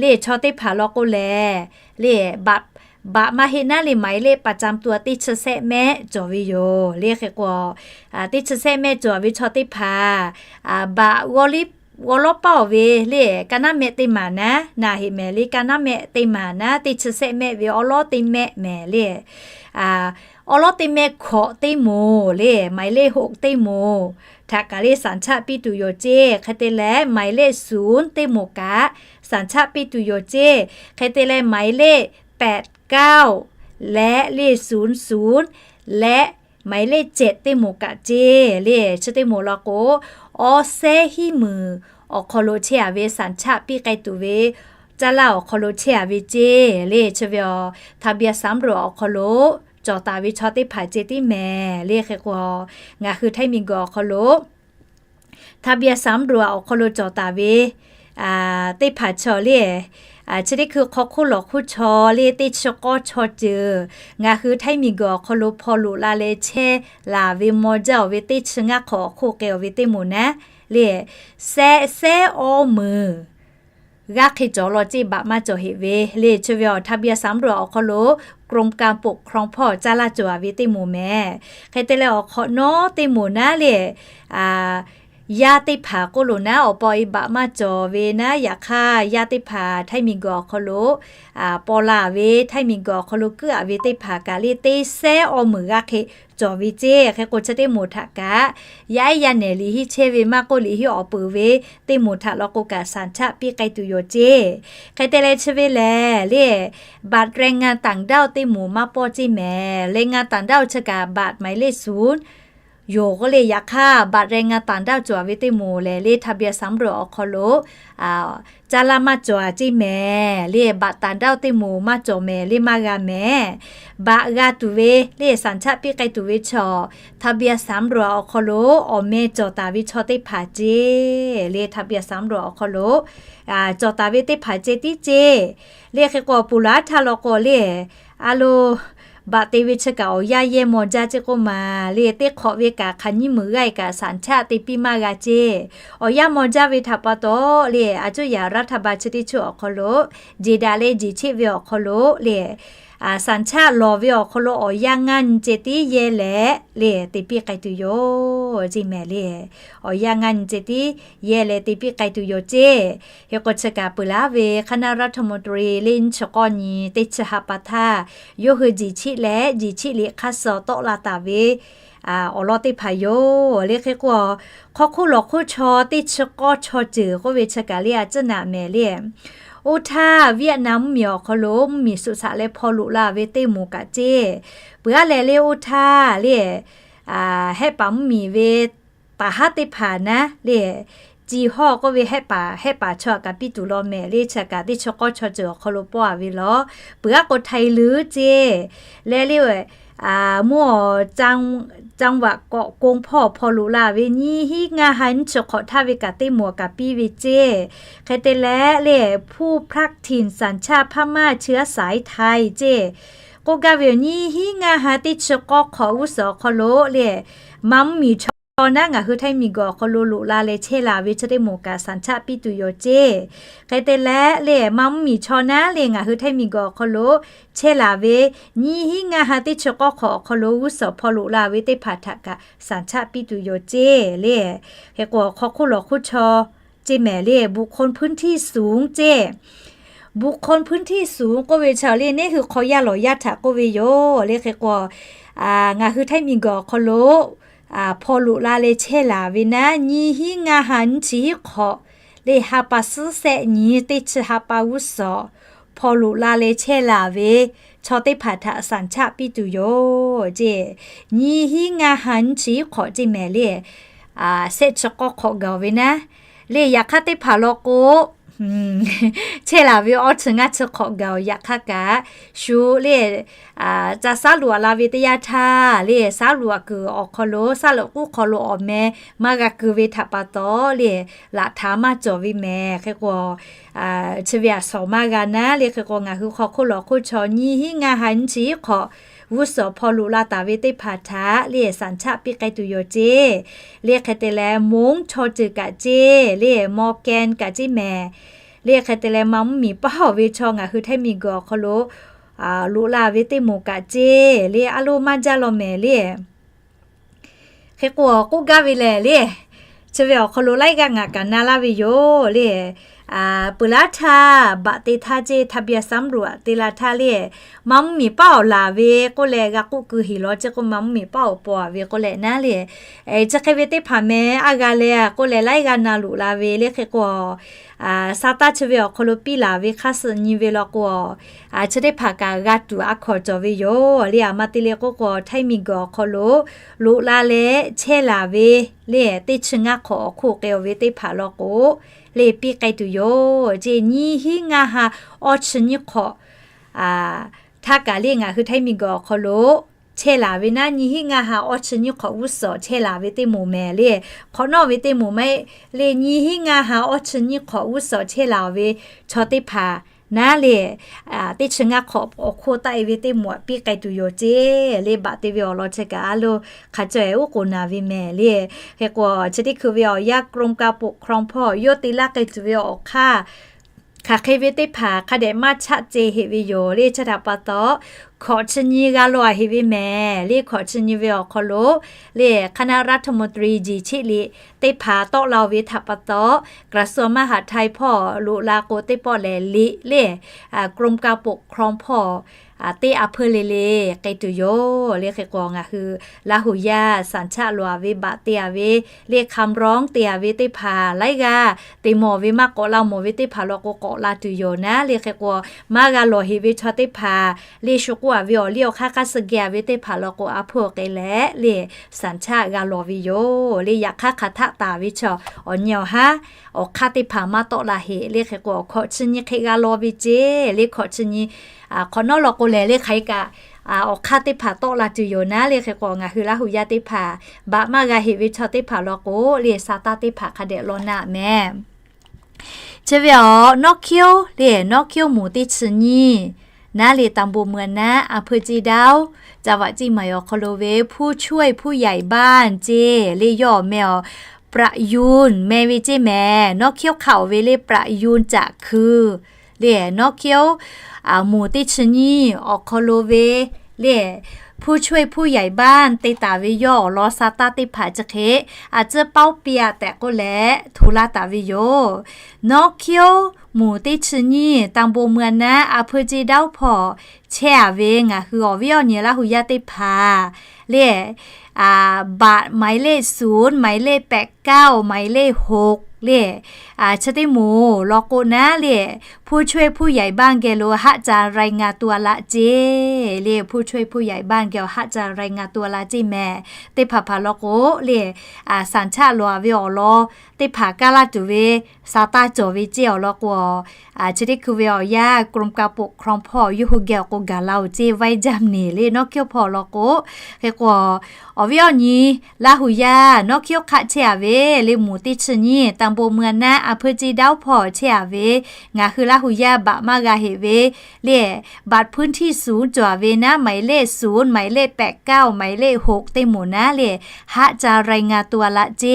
le, chaw teˇ hpaˍ law k'o lehˬ le, baꞈ, baꞈ maˇ heˆ naˉ le, หมายเลขประจำตัว teˇ chi sehˆ mehˆ cawˬ ve yoˬ le. Hk'e k'o teˇ chi sehˆ mehˆ cawˬ ve chaw teˇ hpaˍ baꞈ g'aw lawˉ paˇ oˬ ve le, ka naˉ mehˆ teˇ maˬ naˉ na heˆ mehˍ le. Ka naˉ mehˆ teˇ maˬ naˉ teˇ chi sehˆ mehˆ ve awˉ lawˉ teˇ mehˆ mehˍ le. Awˉ lawˉ teˇ mehˆ hkawꞈ teˇ moˍ le, หมายเลขหก teˇ moˍ htaꞈ kaꞈ le สัญชาติ piˇ tuˬ yoˬ ceˇ. Hk'e te leh หมายเลขศูนย์ teˇ moˍ kaꞈ สัญชาติ piˇ tuˬ yoˬ ceˇ. Hk'e te leh หมายเลขแปดเก้า leh le ศูนย์ศูนย์ leh หมายเลขเจ็ด teˇ moˍ kaꞈ ceˇ le. Chi teˇ moˍ law k'o, awˉ sehˉ hiˉ muiˬ awˬ hk'aw lo chehˇ a ve สัญชาติ piˇ k'ai tuˬ ve caˇ laˇ awˬ hk'aw lo chehˇ a ve ceˇ le. Chi ve awˬ ทะเบียนสำรวจ awˬ hk'aw lo cawˬ taˍ ve chaw teˇ hpaˍ ceh tiˉ mehˍ le. Hk'e k'o ngaˬ hui htaiˇ miˬguiˬ awˬ hk'aw lo ทะเบียนสำรวจ awˬ hk'aw lo cawˬ taˍ ve teˇ hpaˍ chaw le, chi teˇ hkui hk'aw hk'oˆ lawˬ hk'oˆ chaw le, teˇ chi k'awˇ chaw ceuˬ ngaˬ hui htaiˇ miˬguiˬ awˬ hk'aw lo hpaw loꞈ la leh chehˇ laˬ ve maw jaˇ oˬ ve teˇ chi ngaˇ hk'awꞈ awˬ hk'oˆ k'ai oˬ ve teˇ moˍ naˉ le, sehˆ sehˉ awˉ meuˍ g'aˇ hk'e cawˬ law ceˇ, baꞈ maˇ cawˬ heˆ ve le. Chi ve awˬ ทะเบียนสำรวจ awˬ hk'aw lo กรมการปกครอง hpawˇ caˇ laˇ cawˬ a ve teˇ moˍ mehˍ. Hk'e te leh awˬ hk'awꞈ nawˉ teˇ moˍ naˉ le, yaˇ teˇ hpaˍ k'oˆ lo naˉ, awˬ pa awˬ e baꞈ maˇ cawˬ ve naˉ. Yaꞈ hk'aˇ, yaˇ teˇ hpaˍ htaiˇ miˬguiˬ awˬ hk'aw lo paw la ve, htaiˇ miˬguiˬ awˬ hk'aw lo kuiˉ aꞈ ve teˇ hpaˍ kaꞈ le teˇ sehˉ awˇ meunˍ g'aˇ hk'e cawˬ ve ceˇ. Hk'e k'o, chi teˇ moˍ htaꞈ kaꞈ yaˇ ehˉ yaˇ nehˬ liꞈ henˇ chehˇ ve maˇ k'oˆ, liꞈ henˇ awˬ peuˬ ve teˇ moˍ htaꞈ law k'o kaꞈ สัญชาติ piˇ k'ai tuˬ yoˬ ceˇ. Hk'e te leh chi ve lehˬ le, บัตรแรงงานต่างด้าว teˇ moˍ maˇ pawˆ ceˇ mehˍ. แรงงานต่างด้าว chi kaꞈ บัตรหมายเลขศูนย์ yoˬ k'oˆ le. Yaꞈ hk'aˇ, บัตรแรงงานต่างด้าว cawˬ ve teˇ moˍ lehˬ le, ทะเบียนสำรวจ awˬ hk'aw lo caˇ laˇ maˇ cawˬ ceˇ mehˍ le. บัตรต่างด้าว teˇ moˍ maˇ cawˬ mehˍ le, maˇ g'a mehˍ. บัตร g'a tuˬ ve le, สัญชาติ piˇ k'ai tuˬ ve chaw, ทะเบียนสำรวจ awˬ hk'aw lo awˬ meh cawˬ taˍ ve chaw teˇ hpaˍ ceˇ le. ทะเบียนสำรวจ awˬ hk'aw lo cawˬ taˍ ve teˇ hpaˍ ceˇ tiˉ ceˇ le. Hk'e k'o, puˍ laˉ htaˇ law k'o le, a lo, บัตร te ve chi kaꞈ awˬ yanˇ yehˇ maw jaˇ ceˇ k'oˆ ma le. Teˇ hk'awꞈ ve kaꞈ hk'aˬ nyiˇ meunˍ g'aˇ kaꞈ สัญชาติ te piˇ maˇ g'a ceˇ. Awˬ yanˇ maw jaˇ ve htaꞈ pa taw le, a cuˇ yaꞈ รัฐบาล chi teˇ chi awˬ hk'aw lo jeˬ daꞈ leh jeˬ cheˆ ve awˬ hk'aw lo le, สัญชาติ lawˬ ve awˬ hk'aw lo awˬ yanˇ ngaˇ nyi ceh tiˉ yehˇ leh le, te piˇ k'ai tuˬ yoˬ ceˇ mehˍ le. Awˬ yanˇ ngaˇ nyi ceh tiˉ yehˇ leh te piˇ k'ai tuˬ yoˬ ceˇ. Hk'e k'o, chi kaꞈ peuˬ laˉ ve คณะรัฐมนตรี le nyiˇ chi k'awˇ nyi teˇ chi ha pa htaˇ, yawˇ hui jeˬ cheˆ leh jeˬ cheˆ liꞈ hk'aˇ suh tawˆ la taˍ ve awˬ lawn teˇ hpaˍ yoˬ le. Hk'e k'o, hk'aw hk'oˆ lawˬ hk'oˆ chaw teˇ chi k'awˇ chaw ceuˬ k'oˆ ve chi kaꞈ le, a cuˇ naꞈ mehˍ le. Oˇ htaˇ, Vietnam mvuhˇmiˬ awˬ hk'aw lo mvuhˇmiˬ suꞈ shaꞈ leh hpaw loꞈ la ve teˇ moˍ kaꞈ ceˇ. Peuˬ aˉ leh le, oˇ htaˇ le, hehˆ paˍ mvuhˇmiˬ ve taˍ haˉ teˇ hpaˍ naˉ le, จีน hawˇ k'oˆ ve hehˆ paˍ, hehˆ paˍ chaw kaꞈ piˇ tuˬ law mehˍ le. Chi kaꞈ teˇ chi k'awˇ chaw ceuˬ awˬ hk'aw lo pawˆ a ve law. Peuˬ aˉ k'o, Htaiˍ leuˉ ceˇ leh le, mvuhˇ awˬ จังหวัดเกาะกง hpawˇ hpaw loꞈ la ve nyiˇ hinˉ ngaˇ ha nyiˇ chi hk'awꞈ htaˇ ve kaꞈ teˇ moˍ kaꞈ piˇ ve ceˇ. Hk'e te leh le, ผู้พลัดถิ่นสัญชาติพม่าเชื้อสายไทย ceˇ k'oˆ gaˇ ve yoˬ. Nyiˇ hinˉ ngaˇ ha teˇ chi k'awˇ hk'awꞈ g'uˇ suhˍ awˬ hk'aw lo le, Manˇ mvuhˇmiˬ chaw naˉ ngaˬ hui Htaiˇ miˬguiˬ awˬ hk'aw lo loꞈ la leh chehˇ laˬ ve chi teˇ moˍ kaꞈ สัญชาติ piˇ tuˬ yoˬ ceˇ. Hk'e te leh le, Manˇ mvuhˇmiˬ chaw naˉ le ngaˬ hui Htaiˇ miˬguiˬ awˬ hk'aw lo chehˇ laˬ ve nyiˇ hinˉ ngaˇ ha teˇ chi k'awˇ hk'awꞈ awˬ hk'aw lo g'uˇ suhˍ hpaw loꞈ la ve teˇ hpaˍ htaꞈ kaꞈ สัญชาติ piˇ tuˬ yoˬ ceˇ le. Hk'e k'o, hk'aw hk'oˆ lawˬ hk'oˆ chaw ceˇ mehˍ le, บุคคลพื้นที่สูง ceˇ. บุคคลพื้นที่สูง k'oˆ ve chi le, neˉ hui hk'aw yaˇ lawˬ yaˇ htaꞈ k'oˆ ve yoˬ le. Hk'e k'o, ngaˬ hui Htaiˇ miˬguiˬ awˬ hk'aw lo hpaw loꞈ la leh chehˇ laˬ ve naˉ, nyiˇ hinˉ ngaˇ ha nyiˇ chi hiˉ hk'awꞈ le, ha pa suhˉ shehˆ nyi teˇ chi ha pa g'uˇ suhˍ hpaw loꞈ la leh chehˇ laˬ ve chaw teˇ hpaˍ htaꞈ สัญชาติ piˇ tuˬ yoˬ ceˇ. Nyiˇ hinˉ ngaˇ ha nyiˇ chi hiˉ hk'awꞈ ceˇ mehˍ le, shehˆ chi k'awˇ hk'awꞈ gaˬ ve naˉ le. Yaꞈ hk'aˇ, teˇ hpaˍ law k'o, chehˇ laˬ ve awˇ chi ngaˇ chi hk'awꞈ gaˬ-oˬ. Yaꞈ hk'aˇ kaꞈ, shu le, ca saˉ loꞈ a la ve teˇ yanˇ htaˇ le, saˉ loꞈ a kuiˬ awˬ hk'aw lo, saˉ loꞈ k'uˉ hk'aw lo awˬ meh maˇ g'a keu ve htaꞈ pa taw le, laꞈ htaꞈ maˇ cawˬ ve mehˍ. Hk'e k'o, chi ve a shawˍ maˇ g'a naˉ le. Hk'e k'o, ngaˬ hui hk'aw hk'oˆ lawˬ hk'oˆ chaw nyiˇ hinˉ ngaˇ ha nyiˇ chi hiˉ hk'awꞈ g'uˇ suhˍ hpaw loꞈ la taˍ ve teˇ hpaˍ htaꞈ le สัญชาติ piˇ k'ai tuˬ yoˬ ceˇ le. Hk'e te leh, Hmong chaw ceuˬ kaꞈ ceˇ le, Mawˬ kehˬ kaꞈ ceˇ mehˍ le. Hk'e te leh, Manˇ mvuhˇmiˬ paˉ awˬ ve chaw ngaˬ hui Htaiˇ miˬguiˬ awˬ hk'aw lo loꞈ la ve teˇ moˍ kaꞈ ceˇ le, a loˇ maˇ jaˇ law mehˍ le. Hk'e k'o, k'oˆ gaˇ ve lehˬ le, chi ve awˬ hk'aw lo laiˉ g'aˇ ngaˬ kaꞈ na laˇ ve yoˬ le. Peuˬ laˉ htaˇ, baꞈ te htaˇ ceˇ, ทะเบียนสำรวจ te la htaˇ le, Manˇ mvuhˇmiˬ paˉ awˬ laˬ ve k'oˆ leh g'a k'oˆ keu heˍ law ceˇ k'o, Manˇ mvuhˇmiˬ paˉ awˬ paw a ve k'oˆ leh naˉ le, chi hk'e ve teˇ hpaˍ meh aˇ g'a le k'oˆ leh laiˉ g'aˇ na loꞈ la ve le. Hk'e k'o, sa taˇ chi ve awˬ hk'aw lo piˇ laˬ ve hk'aˇ suh nyi ve law k'o, chi teˇ hpaˍ kaꞈ g'a tuˬ a hkawnˍ cawˬ ve yoˬ le. A ma te le k'oˆ k'o, Htaiˇ miˬguiˬ awˬ hk'aw lo loꞈ la leh chehˇ laˬ ve le, teˇ chi ngaˇ hk'awꞈ awˬ hk'oˆ k'ai ve teˇ hpaˍ law k'o le, piˇ k'ai tuˬ yoˬ ceˇ. Nyiˇ hinˉ ngaˇ ha awˇ chi nyiˇ hk'awꞈ htaˇ kaꞈ le, ngaˬ hui Htaiˇ miˬguiˬ awˬ hk'aw lo chehˇ laˬ ve naˉ, nyiˇ hinˉ ngaˇ ha awˇ chi nyiˇ hk'awꞈ g'uˇ suhˍ chehˇ laˬ ve teˇ moˍ mehˍ le. Hk'awꞈ nawˇ ve teˇ moˍ maˇ heˆ le, nyiˇ hinˉ ngaˇ ha awˇ chi nyiˇ hk'awꞈ g'uˇ suhˍ chehˇ laˬ ve chaw teˇ hpaˍ naˉ le, teˇ chi ngaˇ hk'awꞈ awˬ hk'oˆ taˆ e ve teˇ moˍ aꞈ piˇ k'ai tuˬ yoˬ ceˇ le. Baꞈ te ve awˬ lawn chi kaꞈ a lo hk'a caweh uˉ k'oˍ naˍ ve mehˍ le. Hk'e k'o, chi teˇ hkui ve awˬ yanˇ กรมการปกครอง hpawˇ yawˇ te laˇ k'ai tuˬ ve awˬ hk'aˇ hk'aˬ hk'e ve teˇ hpaˍ hk'a dehꞈ maˇ chaˆ ce heꞈ ve yoˬ le. Chi htaꞈ pa taw, hkawꞈ chi nyi g'a lawˬ heꞈ ve mehˍ le. Hkawꞈ chi nyi ve awˬ hk'aw lo le คณะรัฐมนตรี jiˬ cheˆ liꞈ teˇ hpaˍ tawˆ la-oˬ ve htaꞈ pa taw, กระทรวงมหาดไทย hpawˇ loꞈ la k'o teˇ pawˆ lehˬ liꞈ le กรมการปกครอง hpawˇ teˇ a hpeuˇ le le k'ai tuˬ yoˬ le. Hk'e k'o ngaˬ hui Laˇ huˍ yaˇ สัญชาติ lawˬ-a ve บัตร te-a ve le คำร้อง te-a ve teˇ hpaˍ laiˉ g'aˇ te mawˬ ve maˇ k'awꞈ la mawˬ ve teˇ hpaˍ law k'o k'awꞈ la tuˬ yoˬ naˉ le. Hk'e k'o maˇ g'a lawˬ heꞈ ve chaw teˇ hpaˍ le shu k'oˆ-a ve awˬ liˇ awˬ hk'aˇ k'aˇ suh geh-a ve teˇ hpaˍ law k'o a hpeuˇ k'ai leh le สัญชาติ g'a lawˬ ve yoˬ le. Yaꞈ hk'aˇ hk'aˬ htaˆ taˍ ve chaw awˬ nyi awˬ haˉ awˬ hk'aˇ teˇ hpaˍ maˇ tawˆ la heꞈ le. Hk'e k'o hkawꞈ chi nyi hk'e g'a lawˬ ve ceˇ le. Hkawꞈ chi nyi hk'awꞈ nawˉ law k'o lehˬ le hk'aˬ hk'e kaꞈ awˬ hk'aˇ teˇ hpaˍ tawˆ la tuˬ yoˬ naˉ le. Hk'e k'o ngaˬ hui Laˇ huˍ yaˇ teˇ hpaˍ บัตร maˇ g'a heꞈ ve chaw teˇ hpaˍ law k'o le sa taˇ teˇ hpaˍ hk'a dehꞈ law naˆ mehˍ. Chi ve awˬ นักเขียว le นักเขียว หมู่ teˇ chi nyiˇ naˉ le ตำบลเมืองนะ อำเภอเชียงดาว จังหวัดเชียงใหม่ awˬ hk'aw lo ve ผู้ช่วยผู้ใหญ่บ้าน ceˇ le yawˇ meh awˬ ประยูร meh ve ceˇ mehˍ. นักเขียว hk'aˆ-oˬ ve le ประยูร จักคือ le นักเขียว หมู่ teˇ chi nyiˇ awˬ hk'aw lo ve le ผู้ช่วยผู้ใหญ่บ้าน te taˍ ve yawˇ awˬ lawn sa taˇ teˇ hpaˍ chi hk'e a tcuhˉ เป้าเปีย tehꞈ k'oˆ leh hto laˇ taˍ ve yoˬ. นักเขียว หมู่ teˇ chi nyiˇ ตำบลเมืองนะ อำเภอเชียงดาว hpawˇ chehˇ-a ve ngaˬ hui awˬ viˉ awˬ nyi Laˇ huˍ yaˇ teˇ hpaˍ le บัตร หมายเลข ศูนย์ หมายเลข แปดเก้า หมายเลข หก le chi teˇ moˍ law k'o naˉ le ผู้ช่วยผู้ใหญ่บ้าน geh lo haˆ ca รายงานตัว laˇ ceˇ le ผู้ช่วยผู้ใหญ่บ้าน geh awˬ haˆ ca รายงานตัว laˇ ceˇ mehˍ. Teˇ hpaˍ hpaˍ law k'o le สัญชาติ lawˬ-a ve awˬ lawn teˇ hpaˍ kaˇ laˇ tuˬ ve sa taˇ cawˬ ve ceˇ awˬ lawn k'o chi teˇ hkui ve awˬ yanˇ กรมการปกครอง hpawˇ yawˇ hui geh awˬ k'o gaˬ la-oˬ ceˇ ไว้ Germany le นักเขียว hpawˇ law k'o. Hk'e k'o awˬ viˉ awˬ nyi Laˇ huˍ yaˇ นักเขียว hk'aˆ chehˇ-a ve le หมู่ teˇ chi nyiˇ ตำบลเมืองนะ อำเภอเชียงดาว hpawˇ chehˇ-a ve ngaˬ hui Laˇ huˍ yaˇ บัตร maˇ g'a heꞈ ve le บัตรพื้นที่สูง cawˬ-a ve naˉ หมายเลข ศูนย์ หมายเลข แปดเก้า หมายเลข หก teˇ moˍ naˉ le haˆ ca รายงานตัว laˇ ceˇ.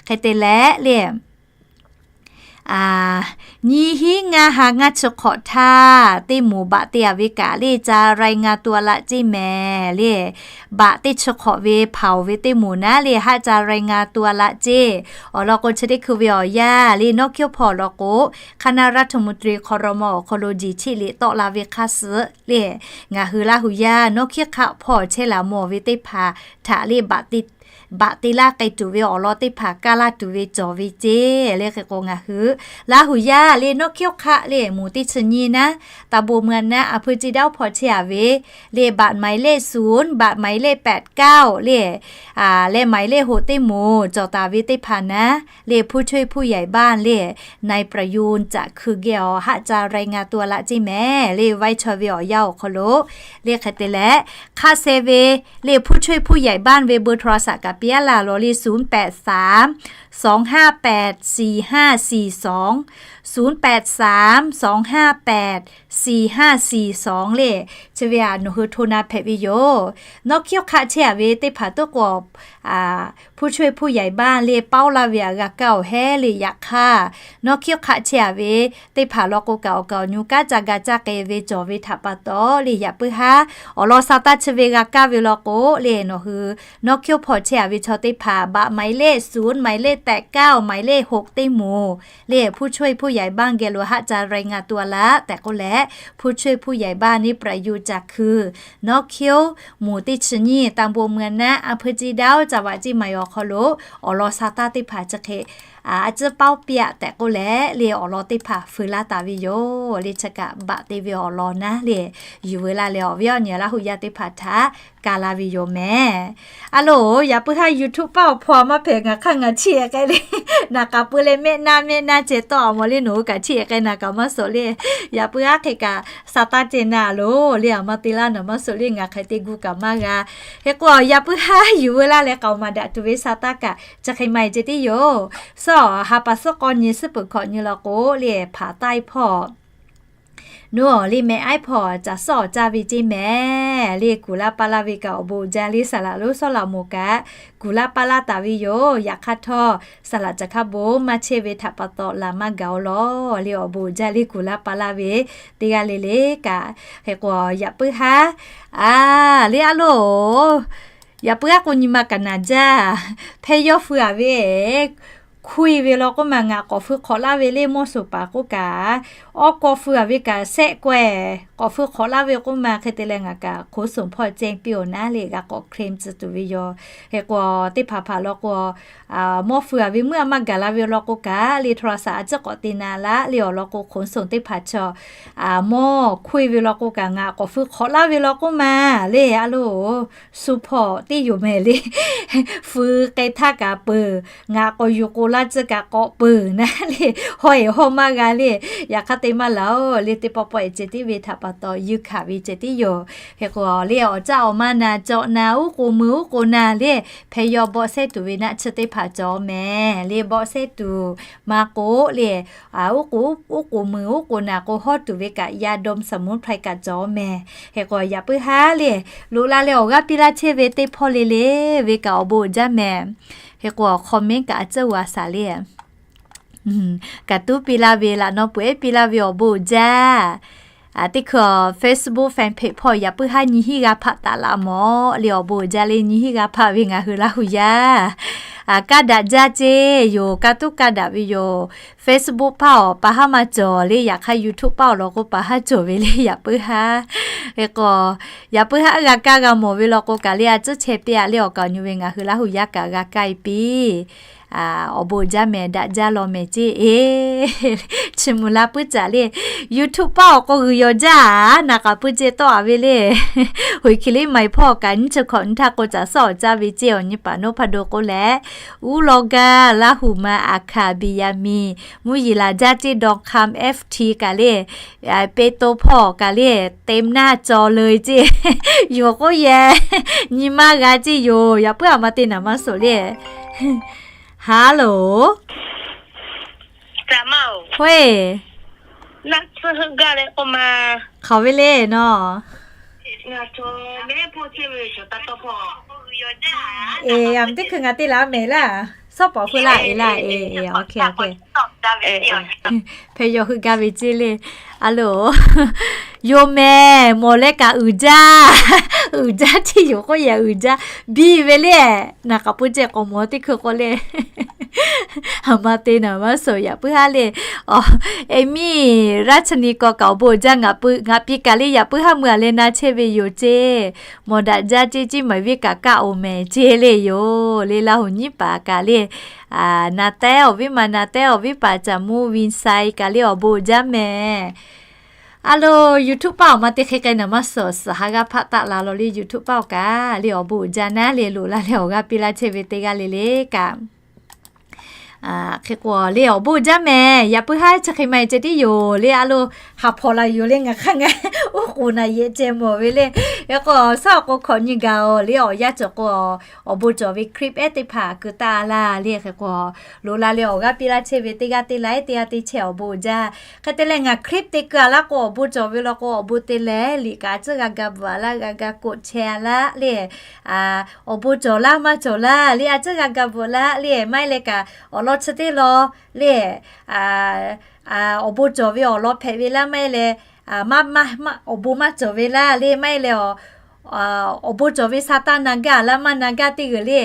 Hk'e te leh le nyiˇ hinˉ ngaˇ ha ngaˇ chi hk'awꞈ htaˇ teˇ moˍ บัตร te-a ve kaꞈ le ca รายงานตัว laˇ ceˇ mehˍ le. บัตร teˇ chi hk'awꞈ ve hpaˍ-oˬ ve teˇ moˍ naˉ le haˆ ca รายงานตัว laˇ ceˇ. Awˬ lawn k'o chi teˇ hkui ve awˬ yanˇ le นักเขียว hpawˇ law k'o คณะรัฐมนตรี ครม. awˬ hk'aw lo jiˬ cheˆ liꞈ tawˆ la ve hk'aˇ suh le ngaˬ hui Laˇ huˍ yaˇ นักเขียว hk'aˆ hpawˇ chehˇ laˬ mawˬ ve teˇ hpaˍ htaꞈ le บัตร te laˇ k'ai tuˬ ve awˬ lawn teˇ hpaˍ kaˇ laˇ tuˬ ve cawˬ ve ceˇ le. Hk'e k'o ngaˬ hui Laˇ huˍ yaˇ le นักเขียว hk'aˆ le หมู่ teˇ chi nyiˇ naˉ ตำบลเมืองนะ อำเภอเชียงดาว hpawˇ chehˇ-a ve le บัตร หมายเลข ศูนย์ บัตร หมายเลข แปดเก้า le leh หมายเลข หก teˇ moˍ cawˬ taˍ ve teˇ hpaˍ naˉ le ผู้ช่วยผู้ใหญ่บ้าน le นายประยูร จักคือ geh awˬ haˆ ca รายงานตัว laˇ ceˇ mehˍ le ไว้ chaw ve awˬ yanˇ awˬ hk'aw lo le hk'e te leh hk'aˆ seh ve le ผู้ช่วยผู้ใหญ่บ้าน ve เบอร์โทรศัพท์ kaꞈ piˇ laˇ lawˬ le ศูนย์แปดสาม สองห้าแปด สี่ห้าสี่สอง ศูนย์แปดสาม สองห้าแปด สี่ห้าสี่สอง le chi ve a nawˬ hui hto na hpehꞈ ve yoˬ. นักเขียว hk'aˆ chehˇ-a ve teˇ hpaˍ toˉ k'o ผู้ช่วยผู้ใหญ่บ้าน le paoˇ laˇ ve a g'a kaˇ-oˬ hehˉ le. Yaꞈ hk'aˇ นักเขียว hk'aˆ chehˇ-a ve teˇ hpaˍ law k'o kaꞈ awˬ kaꞈ awˬ nyi kanˉ ca ga caˇ k'ai ve cawˬ ve htaꞈ pa taw le yaꞈ puiˉ haˉ awˬ lawn sa taˇ chi ve g'a kaˇ ve law k'o le nawˬ hui นักเขียว hpawˇ chehˇ-a ve chaw teˇ hpaˍ บัตร หมายเลข ศูนย์ หมายเลข แปดเก้า หมายเลข หก teˇ moˍ le ผู้ช่วยผู้ใหญ่บ้าน geh lo haˆ ca รายงานตัว laˇ tehꞈ k'oˆ leh ผู้ช่วยผู้ใหญ่บ้าน นายประยูร จักคือ นักเขียว หมู่ teˇ chi nyiˇ ตำบลเมืองนะ อำเภอเชียงดาว จังหวัดเชียงใหม่ awˬ hk'aw lo awˬ lawn sa taˇ teˇ hpaˍ chi hk'e a tcuhˉ เป้าเปีย tehꞈ k'oˆ leh le awˬ lawn teˇ hpaˍ feu laˇ taˍ ve yoˬ le. Chi kaꞈ บัตร te ve awˬ lawn naˉ le yuˬ veu laˇ leh awˬ viˉ awˬ nyi Laˇ huˍ yaˇ teˇ hpaˍ htaꞈ kaˇ laˇ ve yoˬ mehˍ. A loˬ, yaꞈ puiˉ haˉ YouTube paˆ awˬ hpawˇ maˇ hpehꞈ ngaˬ hk'aˇ ngaˬ chiˇ-e k'ai le. Naˬ k'aˍ peu leh mehˆ naˆ mehˆ naˆ ceh tawˆ-a mawˬ le nawˬ hui kaꞈ chiˇ-e k'ai naˬ kaꞈ maˇ suhˍ le. Yaꞈ puiˉ haˉ hk'e kaꞈ sa taˇ ceh naˍ loˬ le a ma te laˇ naˬ maˇ suhˍ le ngaˬ hk'aˬ hk'e te gu kaꞈ maˇ g'a. Hk'e k'o yaꞈ puiˉ haˉ yuˬ veu laˇ leh k'aoˍ maˍ daꞈ tuˬ ve sa taˇ kaꞈ chi hk'e maˇ-e ceh tiˉ yoˬ. Suhˉ ha pa suhˉ k'awˇ nyi suhˉ peuˬ hkawꞈ nyi law k'o le hpaˍ taiˇ hpawˇ Nawˬ le mehˍ iPod caˬ suhˉ awˬ caˇ ve ceˇ mehˍ le, kuˬ laˇ paˇ laˇ ve kaꞈ awˬ bon uiˍ jaˇ le, saˍ laꞈ lonˉ sawˉ laꞈ moˍ kaꞈ kuˬ laˇ paˇ laˇ taˍ ve yoˬ. Yaꞈ hk'aˇ htawˇ, saˍ laꞈ caˬ hk'a bon maˇ chehˇ ve htaꞈ pa taw laˬ maˇ gaˬ-o lawˬ le, awˬ bon uiˍ jaˇ le, kuˬ laˇ paˇ laˇ ve teˇ g'aˇ le le kaꞈ. Hk'e k'o, yaꞈ puiˉ haˉ, a, le a loˬ, yaꞈ puiˉ haˉ k'o nyi ma kaꞈ naˬ jaˇ. Hpehˇ yawˇ feu-a ve hkuˇ-e ve law k'oˆ ma, ngaˬ k'awꞈ feu hk'awꞈ laˇ ve le, mawˇ suˍ paˍ k'oˆ kaꞈ, awˬ k'awꞈ feu-a ve kaꞈ shehˆ kawehˬ k'awꞈ feu hk'awꞈ laˇ ve k'oˆ ma, hk'e te leh ngaˬ kaꞈ ขนส่ง hpawˇ ceh piˇ-oˬ naˉ le, g'a k'awꞈ claim tcuh tuˬ ve yoˬ. Hk'e k'o, teˇ hpaˍ hpaˍ law k'o, mawˇ feu-a ve meuˇ maˇ gaˬ la ve law k'o kaꞈ le, โทรศัพท์ a ciˉ k'awꞈ te na laˇ le, awˬ lawn k'o ขนส่ง teˇ hpaˍ chaw mawˇ hkuˇ-e ve law k'o kaꞈ, ngaˬ k'awꞈ feu hk'awꞈ laˇ ve law k'oˆ ma le, a loˬ, suh hpawˇ teˇ yoˬ mehˍ le. Feu k'ai htaˇ kaꞈ peuˬ, ngaˬ k'awꞈ yuˬ k'oˍ la tcuh kaꞈ k'awꞈ peuˬ naˉ le, hawˇ-e hawˇ maˇ g'a le. Yaꞈ hk'aˇ te maˇ laˬ-oˬ le, teˇ pawˆ pawˆ-e ceh tiˉ ve htaꞈ pa taw yuˇ hkanˍ ve ceh tiˉ yoˬ. Hk'e k'o le, awˬ caˇ awˬ ma na cawˬ na, uˉ k'oˍ meuˬ uˉ k'oˍ na le, hpehˇ yawˇ bawˆ sehˉ tuˬ ve naˆ tsuhˇ teˇ hpaˍ cawˬ mehˍ le, bawˆ sehˉ tuˬ maˇ k'oˆ le, uˉ k'oˍ, uˉ k'oˍ meuˬ uˉ k'oˍ na k'o hawˇ tuˬ ve kaꞈ ยาดมสมุนไพร kaꞈ cawˬ mehˍ. Hk'e k'o, yaꞈ puiˉ haˉ le, loꞈ la leh awˬ g'aˇ piˇ laˇ chehˇ ve teˇ hpawˇ le le ve kaꞈ awˬ bon uiˍ jaˇ mehˍ. Hk'e k'o, comment kaꞈ a ciˉ g'a shaˍ le. Kaꞈ tuˉ piˇ laˇ ve laꞈ naw peuˬ ehˉ piˇ laˇ ve awˬ bon uiˍ jaˇ. Teˇ hkui Facebook fan page hpawˇ yaꞈ puiˉ haˉ nyi hiˉ g'a hpaˆ taˍ laꞈ mawˬ le, awˬ bon uiˍ jaˇ le, nyi hiˉ g'a hpaˆ ve ngaˬ hui Laˇ huˍ yaˇ kaˇ daꞈ jaˇ ceˇ yoˬ, kaˇ tuˉ kaˇ daꞈ ve yoˬ. Facebook paˇ awˬ pa haˉ maˇ cawˬ le, yaꞈ hk'aˇ YouTube paˇ awˬ lawn k'o pa haˉ cawˬ ve le, yaꞈ puiˉ haˉ. Hk'e k'o, yaꞈ puiˉ haˉ g'a kaˇ g'a mawˬ ve lawn k'o kaꞈ le, a ciˉ chehˇ piˇ-a le, awˬ kaˍ awˬ nyi ve ngaˬ hui Laˇ huˍ yaˇ kaꞈ g'a kaˇ-e piˇ. Awˬ bon uiˍ jaˇ mehˍ, daꞈ jaˇ law mehˍ ceˇ. Chi mvuh la puiˉ caꞈ le, YouTube paˇ awˬ k'o g'uiˬ yaw jaˇ-a, naˍ k'aˍ puiˇ ceh tawˆ-a ve le. Hoiˍ hkiˬ liˉ maiˍ hpawˇ kaꞈ nyiˇ chi hkawꞈ nyi htaˇ k'o caˬ suhˉ awˬ caˇ ve ceˇ, awˬ nyi paˍ Noˉ hpaˇ do k'oˆ leh, uˉ law gaˇ Laˇ huˍ ma aˬ hkanˍ biˍ yaꞈ miˬ mvuhˇ yeˬ laˬ jaˇ ceˇ, dawˇ hkam F T kaꞈ le, pe to hpawˇ kaꞈ le, เต็มหน้าจอเลย ceˇ. Yoˬ k'oˆ yehˬ, nyi maˇ g'a ceˇ yoˬ, yaꞈ puiˉ a ma te naˍ maˇ suhˍ le. Hello. Hoˆ-e. Hk'aˬ ve le nawˬ. Eˬ, a ma teˇ hkui ngaˬ te laˬ mehˍ laˇ. Suhˉ pawˍ hpeu laˇ e laˇ e, OK OK. Hpehꞈ yaw hui gaˇ ve ceˇ le. A loˬ, yoˬ mehˍ, mawˬ leh kaꞈ uiˍ jaˇ. Uiˍ jaˇ ceˇ yoˬ k'oˆ yehˬ uiˍ jaˇ. Biˇ ve le, naˍ k'aˍ puiˇ ceh k'awꞈ mawˬ teˇ hkui k'o le. A ma te naˍ maˇ suhˍ, yaꞈ puiˉ haˉ le. Emi, Raˇ chaˇ ni kaw kaꞈ awˬ bon uiˍ jaˇ, ngaˬ piˇ kaꞈ le yaꞈ puiˉ haˉ mui-a leh na chehˇ ve yoˬ ceˇ. Mawˬ daꞈ jaˇ ceˇ, Ciˇ Maiˍ viˉ kaꞈ kaˇ-oˬ mehˍ ceˇ le yoˬ. Le Laˇ huˍ nyiˉ paˍ kaꞈ le, naˍ tehˉ awˬ viˉ ma, naˍ tehˉ awˬ viˉ paˍ Caˍ Muˇ Viˇ Sai kaꞈ le awˬ bon uiˍ jaˇ mehˍ. A loˬ, YouTube paˇ awˬ ma te hk'e k'ai naˍ maˇ suhˍ, suhˍ ha g'a hpaˆ taˆ la law le, YouTube paˇ awˬ kaꞈ le awˬ bon uiˍ jaˇ naˉ le, loꞈ la leh awˬ g'aˇ piˇ laˇ chehˇ ve teˇ g'aˇ le le kaꞈ. Hk'e k'o le awˬ bon uiˍ jaˇ mehˍ, yaꞈ puiˉ haˉ chi hk'e ma-e ceh tiˉ yoˬ le, a loˬ, haˍ hpawˍ la yoˬ le, ngaˬ hk'aˇ ngaˬ uˉ k'oˍ naˬ yehˬ ceh mawˬ ve le. Hk'e k'o, shaˉ awˬ k'o hkawꞈ nyi gaˬ-oˬ le, awˬ yanˇ cawˬ k'o, awˬ bon cawˬ ve clip ehˉ teˇ hpaˍ keu taˆ laˇ le. Hk'e k'o, loꞈ la leh awˬ g'aˇ piˇ laˇ chehˇ ve teˇ g'aˇ te leh teˇ g'aˇ te chehˇ awˬ bon uiˍ jaˇ. Hk'e te leh ngaˬ clip te keu-a laˇ k'o awˬ bon cawˬ ve law k'o awˬ bon te leh liꞈ kaꞈ a ciˉ g'a ga bvuhꞈ-a laˇ, g'a ga k'oˆ chehˇ-a laˇ le. Awˬ bon cawˬ laˇ maˇ cawˬ laˇ le, a ciˉ g'a ga bvuhꞈ laˇ le, maˇ heˆ leh kaꞈ awˬ lawn chi teˇ lawn le, awˬ bon cawˬ ve awˬ lawn hpehꞈ ve laˇ, maˇ heˆ leh awˬ bon maˇ cawˬ ve laˇ le, maˇ heˆ leh awˬ bon cawˬ ve sa taˇ na gaˇ laˇ, maˇ na gaˇ teˇ g'uiˬ le,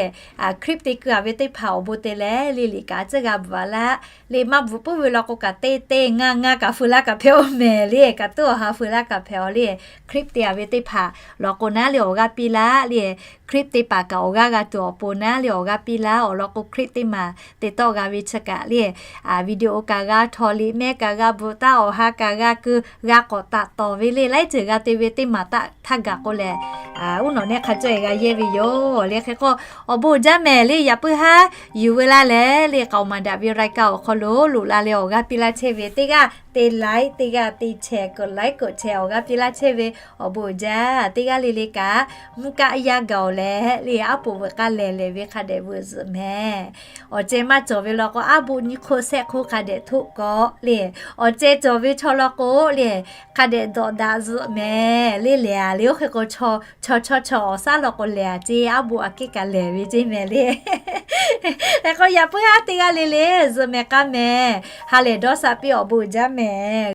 clip te keu-a ve teˇ hpaˍ awˬ bon te leh le liꞈ kaꞈ a ciˉ g'a bvuhꞈ-a laˇ le. Maˇ bvuhꞈ puiˉ ve law k'o kaꞈ te te ngaˇ ngaˇ kaꞈ feu laˇ kaꞈ hpehꞈ-aw mehˍ le, kaꞈ tuˉ awˬ ha feu laˇ kaꞈ hpehꞈ-aw le. Clip te-a ve teˇ hpaˍ law k'o naˉ le awˬ g'aˇ piˇ laˇ le. Clip te paˍ kaꞈ awˬ g'aˇ g'a tuˬ awˬ pon naˉ le awˬ g'aˇ piˇ laˇ. Awˬ lawn k'o clip teˇ maˬ te tawˆ g'a ve chi kaꞈ le, video kaꞈ g'a htaw, liꞈ mehˆ kaꞈ g'a bvuhꞈ taˉ, awˬ ha kaꞈ g'a keu, g'a k'awꞈ taꞈ tawˍ ve le, laiˉ ceuˬ g'a te ve teˇ maˬ taˆ htaˇ gaˬ k'o lehˬ, uˉ nawꞈ nehˆ hk'a cawˇ e g'a yehˇ ve yoˬ le. Hk'e k'o, awˬ bon uiˍ jaˇ mehˍ le. Yaꞈ puiˉ haˉ yuˬ veu laˇ leh le, k'aoˍ maˍ daꞈ ve รายการ awˬ hk'aw lo loꞈ la leh awˬ g'aˇ piˇ laˇ chehˇ ve teˇ g'aˇ te like, teˇ g'aˇ te share, กดไลค์ กดแชร์ awˬ g'aˇ piˇ laˇ chehˇ ve awˬ bon uiˍ jaˇ. Teˇ g'aˇ le le kaꞈ mvuhˇ kaˆ yaˇ gaˬ-oˬ leh le, aˉ poꞈ veuꞈ k'aˇ lehˬ lehˬ ve hk'a dehꞈ veuꞈ zuhꞈ mehˍ. Awˬ ceh maˇ cawˬ ve law k'o, aˉ boˆ nyiˇ hk'oˆ shehˆ hk'oˆ hk'a dehꞈ htoˆ k'awꞈ le. Awˬ ceh cawˬ ve chaw law k'o le, hk'a dehꞞ dawꞈ daꞈ zuhꞈ mehˍ le. Lehˬ le, oˇ hk'e k'o, chaw chaw chaw awˬ shaˉ law k'o lehˬ, a ceˇ aˉ boˆ aꞈ kehˉ kaꞈ lehˬ ve ceˇ mehˍ le. Hk'e k'o, yaꞈ puiˉ haˉ teˇ g'aˇ le le zuhꞈ mehˍ k'aˇ mehˍ. Ha lehˬ dawˇ sha piˇ, awˬ bon uiˍ jaˇ mehˍ.